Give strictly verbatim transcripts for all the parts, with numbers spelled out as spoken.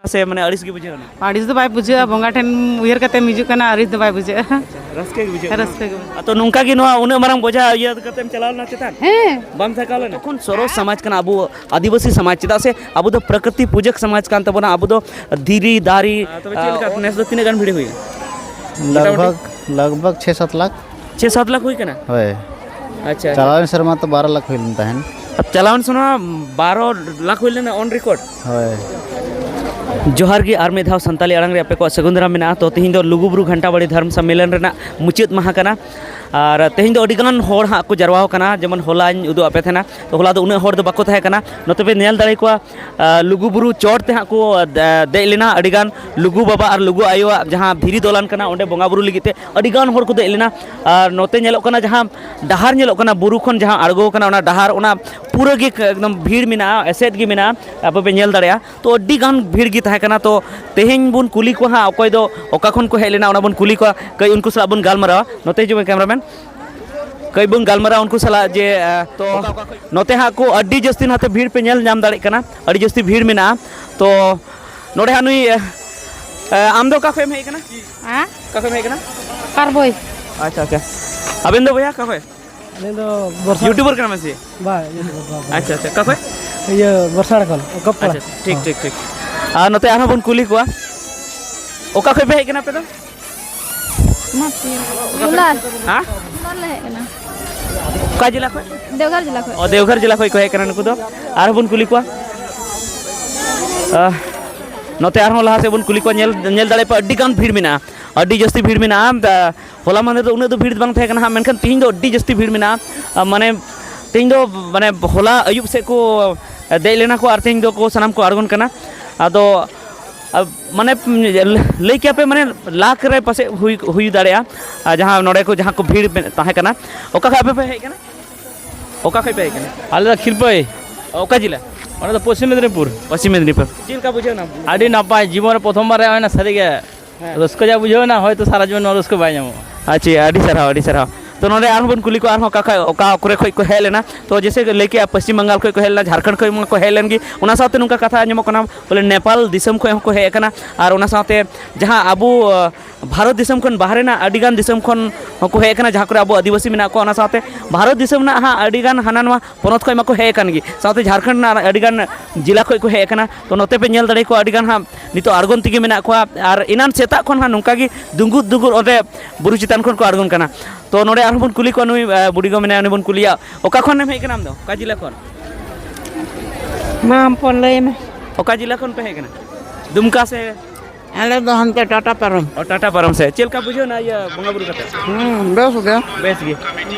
ᱥᱮ ᱢᱟᱱᱮ ᱟᱹᱲᱤᱥ ᱜᱮ ᱵᱩᱡᱷᱟᱹᱣ ᱮᱱᱟ? ᱟᱹᱲᱤᱥ ᱫᱚ ᱵᱟᱭ ᱵᱩᱡᱷᱟᱹᱜᱼᱟ, ᱵᱚᱸᱜᱟ ᱴᱷᱮᱱ ᱩᱭᱦᱟᱹᱨ ᱠᱟᱛᱮᱢ ᱦᱤᱡᱩᱜ ᱠᱟᱱᱟ, ᱟᱹᱲᱤᱥ ᱫᱚ ᱵᱟᱭ ᱵᱩᱡᱷᱟᱹᱜᱼᱟ᱾ ᱨᱟᱹᱥᱠᱟᱹ ᱜᱮ ᱵᱩᱡᱷᱟᱹᱜ ᱠᱟᱱᱟ᱾ ᱨᱟᱹᱥᱠᱟᱹ ᱜᱮ ᱵᱩᱡᱷᱟᱹᱜᱼᱟ᱾ ᱟᱫᱚ ᱱᱚᱝᱠᱟ ᱜᱮ ᱱᱚᱣᱟ ᱩᱱᱟᱹᱜ ᱢᱟᱨᱟᱝ ᱵᱚᱡᱷᱟ ᱤᱭᱟᱹ ᱠᱟᱛᱮᱢ ᱪᱟᱞᱟᱣ ᱞᱮᱱᱟ ᱪᱮᱛᱟᱱ? ᱦᱮᱸ᱾ ᱵᱟᱢ ᱛᱷᱟᱠᱟᱣ ᱞᱮᱱᱟ? ᱛᱚᱠᱷᱚᱱ ᱥᱚᱨᱚᱥ ᱥᱚᱢᱟᱡᱽ ᱠᱟᱱᱟ ᱟᱵᱚ ᱟᱹᱫᱤᱵᱟᱹᱥᱤ ᱥᱚᱢᱟᱡᱽ, ᱪᱮᱫᱟᱜ ᱥᱮ ᱟᱵᱚ ᱫᱚ ᱯᱨᱚᱠᱨᱤᱛᱤ ᱯᱩᱡᱟᱹᱠ ᱥᱚᱢᱟᱡᱽ ᱠᱟᱱ ᱛᱟᱵᱚᱱᱟ᱾ ᱟᱵᱚ ᱫᱚ ᱫᱷᱤᱨᱤ, ᱫᱟᱨᱮ, ᱟᱨ ᱛᱚᱵᱮ ᱪᱮᱫ ᱞᱮᱠᱟ ᱟᱨ ᱱᱮᱥ ᱫᱚ ᱛᱤᱱᱟᱹᱜ ᱜᱟᱱ ᱵᱷᱤᱲ ᱦᱩᱭᱱᱟ? ᱞᱟᱜᱽ ᱢᱚᱴᱟᱢᱩᱴᱤ? ᱵᱷᱟᱜᱽ, ᱞᱟᱜᱽ ᱵᱷᱟᱜᱽ ᱪᱷᱮ ᱥᱟᱛ ᱞᱟᱠᱷ᱾ ᱪᱷᱮ ᱥᱟᱛ ᱞᱟᱠᱷ ᱦᱩᱭ ᱠᱟᱱᱟ? ᱦᱳᱭ᱾ ᱟᱪᱪᱷᱟ, ᱟᱪᱪᱷᱟ᱾ ᱪᱟᱞᱟᱣᱮᱱ ᱥᱮᱨᱢᱟ ᱛᱚ ᱵᱟᱨᱚ ᱞᱟᱠᱷ ᱦᱩᱭ ᱞᱮᱱ ᱛᱟᱦᱮᱸᱱ᱾ ᱪᱟᱞᱟᱣᱮᱱ ᱥᱮᱨᱢᱟ ᱵᱟᱨᱚ ᱞᱟᱠᱷ ᱦᱩᱭ ᱞᱮᱱᱟ on record? ᱦᱳᱭ᱾ ᱡᱚᱦᱟᱨ ᱜᱮ ᱟᱨ ᱢᱤᱫ ᱫᱷᱟᱣ ᱥᱟᱱᱛᱟᱞᱤ ᱟᱲᱟᱝ ᱨᱮ ᱟᱯᱮ ᱠᱚᱣᱟᱜ ᱥᱟᱹᱜᱩᱱ ᱫᱟᱨᱟᱢ ᱢᱮᱱᱟᱜᱼᱟ᱾ ᱛᱚ, ᱛᱮᱦᱮᱧ ᱫᱚ ᱞᱩᱜᱩᱵᱩᱨᱩ ᱜᱷᱟᱱᱴᱟᱵᱟᱲᱤ ᱫᱷᱚᱨᱢ ᱥᱚᱢᱢᱮᱞᱚᱱ ᱨᱮᱱᱟᱜ ᱢᱩᱪᱟᱹᱫ ᱢᱟᱦᱟ ᱠᱟᱱᱟ᱾ ᱟᱨ ᱛᱮᱦᱮᱧ ᱫᱚ ᱟᱹᱰᱤ ᱜᱟᱱ ᱦᱚᱲ ᱦᱟᱸᱜ ᱠᱚ ᱡᱟᱨᱣᱟ ᱟᱠᱟᱱᱟ, ᱡᱮᱢᱚᱱ ᱦᱚᱞᱟᱧ ᱩᱫᱩᱜ ᱟᱯᱮ ᱛᱟᱦᱮᱱᱟ᱾ ᱛᱚ, ᱦᱚᱞᱟ ᱫᱚ ᱩᱱᱟᱹᱜ ᱦᱚᱲ ᱫᱚ ᱵᱟᱠᱚ ᱛᱟᱦᱮᱸ ᱠᱟᱱᱟ᱾ ᱱᱚᱛᱮ ᱯᱮ ᱧᱮᱞ ᱫᱟᱲᱮ ᱠᱚᱣᱟ, ᱟᱨ, ᱞᱩᱜᱩᱵᱩᱨᱩ ᱪᱚᱴ ᱛᱮ ᱦᱟᱸᱜ ᱠᱚ, ᱟᱨ, ᱫᱮᱡ ᱞᱮᱱᱟ᱾ ᱟᱹᱰᱤᱜᱟᱱ ᱞᱩᱜᱩ ᱵᱟᱵᱟ ᱟᱨ ᱞᱩᱜᱩ ᱟᱭᱳᱣᱟᱜ ᱡᱟᱦᱟᱸ ᱫᱷᱤᱨᱤ ᱫᱚᱞᱟᱱ ᱠᱟᱱᱟ, ᱚᱸᱰᱮ ᱵᱚᱸᱜᱟ ᱵᱩᱨᱩ ᱞᱟᱹᱜᱤᱫ ᱛᱮ ᱟᱹᱰᱤᱜᱟᱱ ᱦᱚᱲ ᱠᱚ ᱫᱮᱡ ᱞᱮᱱᱟ᱾ ᱟᱨ ᱱᱚᱛᱮ ᱧᱮᱞᱚᱜ ᱠᱟᱱᱟ, ᱡᱟᱦᱟᱸ ᱰᱟᱦᱟᱨ ᱧᱮᱞᱚᱜ ᱠᱟᱱᱟ, ᱵᱩᱨᱩ ᱠᱷᱚᱱ ᱡᱟᱦᱟᱸ ᱟᱬᱜᱚ ᱠᱟᱱᱟ, ᱚᱱᱟ ᱰᱟᱦᱟᱨ, ᱚᱱᱟ ᱯᱩᱨᱟᱹ ᱜᱮ ᱮᱠᱫᱚᱢ ᱵᱷᱤᱲ ᱢᱮᱱᱟᱜᱼᱟ, ᱮᱥᱮᱫ ᱜᱮ ᱢᱮᱱᱟᱜᱼᱟ᱾ ᱟᱯᱮ ᱯᱮ ᱧᱮᱞ ᱫᱟᱲᱮᱭᱟᱜᱼᱟ᱾ ᱛᱚ, ᱟᱹᱰᱤ ᱜᱟᱱ ᱵᱷᱤᱲ ᱜᱮ ᱛᱟᱦᱮᱸ ᱠᱟᱱᱟ᱾ ᱛᱚ, ᱛᱮᱦᱮᱧ ᱵᱚᱱ ᱠᱩᱞᱤ ᱠᱚᱣᱟ ᱦᱟᱸᱜ, ᱚᱠᱚᱭ ᱫᱚ ᱚᱠᱟ ᱠᱷᱚᱱ ᱠᱚ ᱦᱮᱡ ᱞᱮᱱᱟ, ᱚᱱᱟ ᱵᱚᱱ ᱠᱩᱞᱤ ᱠᱚᱣᱟ᱾ ᱠᱟᱹᱡ ᱩᱱᱠᱩ ᱥᱟᱞᱟᱜ ᱵᱚᱱ ᱜᱟᱞᱢᱟᱨᱟᱣᱟ᱾ ᱱᱚᱛᱮ ᱦᱤᱡᱩᱜ ᱢᱮ, cameraman᱾ ᱠᱟᱹᱡ ᱵᱚᱱ ᱜᱟᱞᱢᱟᱨᱟᱣᱟ ᱩᱱᱠᱩ ᱥᱟᱞᱟᱜ ᱡᱮ, ᱟᱸ, ᱛᱚ, ᱱᱚᱛᱮ ᱦᱟᱸᱜ ᱠᱚ ᱟᱹᱰᱤ ᱡᱟᱹᱥᱛᱤ ᱱᱟᱛᱮ ᱵᱷᱤᱲ ᱯᱮ ᱧᱮᱞ ᱧᱟᱢ ᱫᱟᱲᱮᱭᱟᱜ ᱠᱟᱱᱟ, ᱟᱹᱰᱤ ᱡᱟᱹᱥᱛᱤ ᱵᱷᱤᱲ ᱢᱮᱱᱟᱜᱼᱟ᱾ ᱛᱚ, ᱱᱚᱰᱮ ᱦᱟᱸᱜ ᱱᱩᱭ, ᱟᱸ, ᱟᱢ ᱫᱚ ᱚᱠᱟ ᱠᱷᱚᱱ ᱮᱢ ᱦᱮᱡ ᱟᱠᱟᱱᱟ? ᱦᱮᱸ? ᱚᱠᱟ ᱠᱷᱚᱱ ᱮᱢ ᱦᱮᱡ ᱟᱠᱟᱱᱟ? ᱯᱟᱨᱵᱚᱭ᱾ ᱟᱪᱪᱷᱟ, ᱟᱪᱪᱷᱟ᱾ ᱟᱵᱮᱱ ᱫᱚ ᱵᱚᱭᱦᱟ ᱚᱠᱟ ᱠᱷᱚᱱ? ᱟᱹᱞᱤᱧ ᱫᱚ ᱵᱚᱨᱥᱟ᱾ YouTuber ᱠᱟᱱᱟ ᱵᱮᱱ ᱥᱮ? ᱵᱟᱝ, YouTuber ᱵᱟᱝ, ᱵᱟᱝ᱾ ᱟᱪᱪᱷᱟ, ᱟᱪᱪᱷᱟ, ᱚᱠᱟ ᱠᱷᱚᱱ? ᱤᱭᱟᱹ, ᱵᱚᱨᱥᱟᱲ ᱠᱷᱚᱱ, ᱚᱠᱟᱯᱟᱲᱟ᱾ ᱟᱪᱪᱷᱟ, ᱴᱷᱤᱠ, ᱦᱚᱸ᱾ ᱴᱷᱤᱠ, ᱴᱷᱤᱠ᱾ ᱟᱨ ᱱᱚᱛᱮ ᱟᱨᱦᱚᱸ ᱵᱚᱱ ᱠᱩᱞᱤ ᱠᱚᱣᱟ, ᱚᱠᱟ ᱠᱷᱚᱱ ᱯᱮ ᱦᱮᱡ ᱠᱟᱱᱟ ᱟᱯᱮ ᱫᱚ? ᱢᱟᱛᱤ᱾ ᱚᱠᱟ ᱠᱷᱚᱱ? ᱞᱩᱞᱟᱨ᱾ ᱦᱮᱸ? ᱞᱩᱞᱟᱨ ᱞᱮ ᱦᱮᱡ ᱠᱟᱱᱟ᱾ ᱚᱠᱟ ᱡᱮᱞᱟ ᱠᱷᱚᱱ? ᱫᱮᱣᱜᱷᱚᱨ ᱡᱮᱞᱟ ᱠᱷᱚᱱ᱾ ᱚ, ᱫᱮᱣᱜᱷᱚᱨ ᱡᱮᱞᱟ ᱠᱷᱚᱱ ᱠᱚ ᱦᱮᱡ ᱠᱟᱱᱟ ᱱᱩᱠᱩ ᱫᱚ᱾ ᱟᱨᱦᱚᱸ ᱵᱚᱱ ᱠᱩᱞᱤ ᱠᱚᱣᱟ᱾ ᱟᱦ, ᱱᱚᱛᱮ ᱟᱨᱦᱚᱸ ᱞᱟᱦᱟ ᱥᱮᱫ ᱵᱚᱱ ᱠᱩᱞᱤ ᱠᱚᱣᱟ, ᱧᱮᱞ, ᱧᱮᱞ ᱫᱟᱲᱮᱭᱟᱜ ᱯᱮ, ᱟᱹᱰᱤ ᱜᱟᱱ ᱵᱷᱤᱲ ᱢᱮᱱᱟᱜᱼᱟ, ᱟᱹᱰᱤ ᱡᱟᱹᱥᱛᱤ ᱵᱷᱤᱲ ᱢᱮᱱᱟᱜᱼᱟ᱾ ᱦᱚᱞᱟ ᱢᱟᱦᱫᱮᱨ ᱫᱚ ᱩᱱᱟᱹᱜ ᱫᱚ ᱵᱷᱤᱲ ᱵᱟᱝ ᱛᱟᱦᱮᱸ ᱠᱟᱱᱟ ᱦᱟᱸᱜ, ᱢᱮᱱᱠᱷᱟᱱ ᱛᱤᱦᱤᱧ ᱫᱚ ᱟᱹᱰᱤ ᱡᱟᱹᱥᱛᱤ ᱵᱷᱤᱲ ᱢᱮᱱᱟᱜᱼᱟ᱾ ᱟᱨ ᱢᱟᱱᱮ, ᱛᱤᱦᱤᱧ ᱫᱚ, ᱢᱟᱱᱮ, ᱦᱚᱞᱟ ᱟᱹᱭᱩᱵ ᱥᱮᱫ ᱠᱚ ᱫᱮᱡ ᱞᱮᱱᱟ ᱠᱚ ᱟᱨ ᱛᱤᱦᱤᱧ ᱫᱚ ᱠᱚ ᱥᱟᱱᱟᱢ ᱠᱚ ᱟᱬᱜᱚᱱ ᱠᱟᱱᱟ᱾ ᱟᱫᱚ, ᱟᱨ, ᱢᱟᱱᱮ, ᱞᱟᱹᱭ ᱠᱮᱭᱟ ᱯᱮ, ᱢᱟᱱᱮ, ᱞᱟᱠᱷ ᱨᱮ ᱯᱟᱥᱮᱡ ᱦᱩᱭ, ᱦᱩᱭ ᱫᱟᱲᱮᱭᱟᱜᱼᱟ᱾ ᱟᱨ ᱡᱟᱦᱟᱸ ᱱᱚᱰᱮ ᱠᱚ ᱡᱟᱦᱟᱸ ᱠᱚ ᱵᱷᱤᱲ ᱛᱟᱦᱮᱸ ᱠᱟᱱᱟ, ᱚᱠᱟ ᱠᱷᱚᱱ ᱟᱯᱮ ᱯᱮ ᱦᱮᱡ ᱠᱟᱱᱟ? ᱚᱠᱟ ᱠᱷᱚᱱ ᱯᱮ ᱦᱮᱡ ᱠᱟᱱᱟ? ᱟᱞᱮ ᱫᱚ ᱠᱷᱤᱞᱯᱟᱹᱭ᱾ ᱚᱠᱟ ᱡᱮᱞᱟ? ᱚᱱᱟ ᱫᱚ ᱯᱚᱥᱪᱤᱢ ᱢᱮᱫᱽᱱᱤᱯᱩᱨ᱾ ᱯᱚᱥᱪᱤᱢ ᱢᱮᱫᱽᱱᱤᱯᱩᱨ᱾ ᱪᱮᱫ ᱞᱮᱠᱟ ᱵᱩᱡᱷᱟᱹᱣ ᱮᱱᱟ? ᱟᱹᱰᱤ ᱱᱟᱯᱟᱭ, ᱡᱤᱵᱚᱱ ᱨᱮ ᱯᱨᱚᱛᱷᱚᱢ ᱵᱟᱨ ᱦᱮᱡ ᱦᱩᱭᱱᱟ, ᱥᱟᱹᱨᱤᱜᱮ᱾ ᱦᱮᱸ᱾ ᱨᱟᱹᱥᱠᱟᱹ ᱡᱟ ᱵᱩᱡᱷᱟᱹᱣ ᱮᱱᱟ, ᱦᱚᱭᱛᱳ ᱥᱟᱨᱟ ᱡᱤᱵᱚᱱ ᱱᱚᱣᱟ ᱨᱟᱹᱥᱠᱟᱹ ᱵᱟᱭ ᱧᱟᱢᱚᱜᱼᱟ᱾ ᱟᱪᱪᱷᱟ, ᱟᱹᱰᱤ ᱥᱟᱨᱦᱟᱣ, ᱟᱹᱰᱤ ᱥᱟᱨᱦᱟᱣ᱾ ᱛᱚ ᱱᱚᱰᱮ ᱟᱨᱦᱚᱸ ᱵᱚᱱ ᱠᱩᱞᱤ ᱠᱚᱣᱟ ᱟᱨᱦᱚᱸ ᱚᱠᱟ ᱠᱷᱚᱡ, ᱚᱠᱟ ᱠᱚᱨᱮ ᱠᱷᱚᱡ ᱠᱚ ᱦᱮᱡ ᱞᱮᱱᱟ᱾ ᱛᱚ ᱡᱮᱭᱥᱮ ᱞᱟᱹᱭ ᱠᱮᱜᱼᱟ ᱯᱚᱥᱪᱤᱢ ᱵᱟᱝᱜᱟᱞ ᱠᱷᱚᱡ ᱠᱚ ᱦᱮᱡ ᱞᱮᱱᱟ, ᱡᱷᱟᱲᱠᱷᱚᱸᱰ ᱠᱷᱚᱡ ᱢᱟ ᱠᱚ ᱦᱮᱡ ᱞᱮᱱ ᱜᱮ, ᱚᱱᱟ ᱥᱟᱶᱛᱮ ᱱᱚᱝᱠᱟ ᱠᱟᱛᱷᱟ ᱟᱸᱡᱚᱢᱚᱜ ᱠᱟᱱᱟ ᱵᱚᱞᱮ ᱱᱮᱯᱟᱞ ᱫᱤᱥᱚᱢ ᱠᱷᱚᱡ ᱦᱚᱸᱠᱚ ᱦᱮᱡ ᱟᱠᱟᱱᱟ᱾ ᱟᱨ ᱚᱱᱟ ᱥᱟᱶᱛᱮ ᱡᱟᱦᱟᱸ ᱟᱵᱚ, ᱟᱸ, ᱵᱷᱟᱨᱚᱛ ᱫᱤᱥᱚᱢ ᱠᱷᱚᱱ ᱵᱟᱦᱨᱮ ᱨᱮᱱᱟᱜ ᱟᱹᱰᱤᱜᱟᱱ ᱫᱤᱥᱚᱢ ᱠᱷᱚᱱ ᱦᱚᱸᱠᱚ ᱦᱮᱡ ᱟᱠᱟᱱᱟ, ᱡᱟᱦᱟᱸ ᱠᱚᱨᱮ ᱟᱵᱚ ᱟᱹᱫᱤᱵᱟᱹᱥᱤ ᱢᱮᱱᱟᱜ ᱠᱚᱣᱟ᱾ ᱚᱱᱟ ᱥᱟᱶᱛᱮ ᱵᱷᱟᱨᱚᱛ ᱫᱤᱥᱚᱢ ᱨᱮᱱᱟᱜ ᱦᱟᱸᱜ ᱟᱹᱰᱤᱜᱟᱱ ᱦᱟᱱᱟ ᱱᱚᱣᱟ ᱯᱚᱱᱚᱛ ᱠᱷᱚᱡ ᱢᱟᱠᱚ ᱦᱮᱡ ᱟᱠᱟᱱ ᱜᱮ, ᱥᱟᱶᱛᱮ ᱡᱷᱟᱲᱠᱷᱚᱸᱰ ᱨᱮᱱᱟᱜ ᱟᱹᱰᱤᱜᱟᱱ ᱡᱮᱞᱟ ᱠᱷᱚᱡ ᱠᱚ ᱦᱮᱡ ᱟᱠᱟᱱᱟ᱾ ᱛᱚ ᱱᱚᱛᱮ ᱯᱮ ᱧᱮᱞ ᱫᱟᱲᱮ ᱠᱚᱣᱟ ᱟᱹᱰᱤᱜᱟᱱ ᱦᱟᱸᱜ ᱱᱤᱛᱚᱜ ᱟᱬᱜᱚᱱ ᱛᱮᱜᱮ ᱢᱮᱱᱟᱜ ᱠᱚᱣᱟ, ᱟᱨ ᱮᱱᱟᱱ ᱥᱮᱛᱟᱜ ᱠᱷᱚᱱ ᱦᱟᱸᱜ ᱱᱚᱝᱠᱟ ᱜᱮ ᱫᱩᱸᱜᱩᱫ ᱫᱩᱸᱜᱩᱫ ᱚᱸᱰᱮ ᱵᱩᱨᱩ ᱪᱮᱛᱟᱱ ᱠᱷᱚᱱ ᱠᱚ ᱟᱬᱜᱚᱱ ᱠᱟᱱᱟ᱾ ᱛᱚ ᱱᱚᱰᱮ ᱟᱨᱦᱚᱸ ᱵᱚᱱ ᱠᱩᱞᱤ ᱠᱚᱣᱟ, ᱱᱩᱭ, ᱟᱸ, ᱵᱩᱰᱤ ᱜᱚ ᱢᱮᱱᱟᱭᱟ, ᱩᱱᱤ ᱵᱚᱱ ᱠᱩᱞᱤᱭᱟ, ᱚᱠᱟ ᱠᱷᱚᱱᱮᱢ ᱦᱮᱡ ᱠᱟᱱᱟ ᱟᱢ ᱫᱚ? ᱚᱠᱟ ᱡᱮᱞᱟ ᱠᱷᱚᱱ? ᱢᱟ ᱟᱢ ᱯᱚᱱ ᱞᱟᱹᱭ ᱢᱮ᱾ ᱚᱠᱟ ᱡᱮᱞᱟ ᱠᱷᱚᱱ ᱯᱮ ᱦᱮᱡ ᱠᱟᱱᱟ? ᱫᱩᱢᱠᱟ ᱥᱮ? ᱟᱞᱮ ᱫᱚ ᱦᱟᱱᱛᱮ ᱴᱟᱴᱟ ᱯᱟᱨᱚᱢ᱾ ᱚ, ᱴᱟᱴᱟ ᱯᱟᱨᱚᱢ ᱥᱮ᱾ ᱪᱮᱫ ᱞᱮᱠᱟ ᱵᱩᱡᱷᱟᱹᱣ ᱮᱱᱟ ᱤᱭᱟᱹ ᱵᱚᱸᱜᱟ ᱵᱩᱨᱩ ᱠᱟᱛᱮ? ᱦᱩᱸ, ᱵᱮᱥ ᱜᱮ᱾ ᱵᱮᱥ ᱜᱮ᱾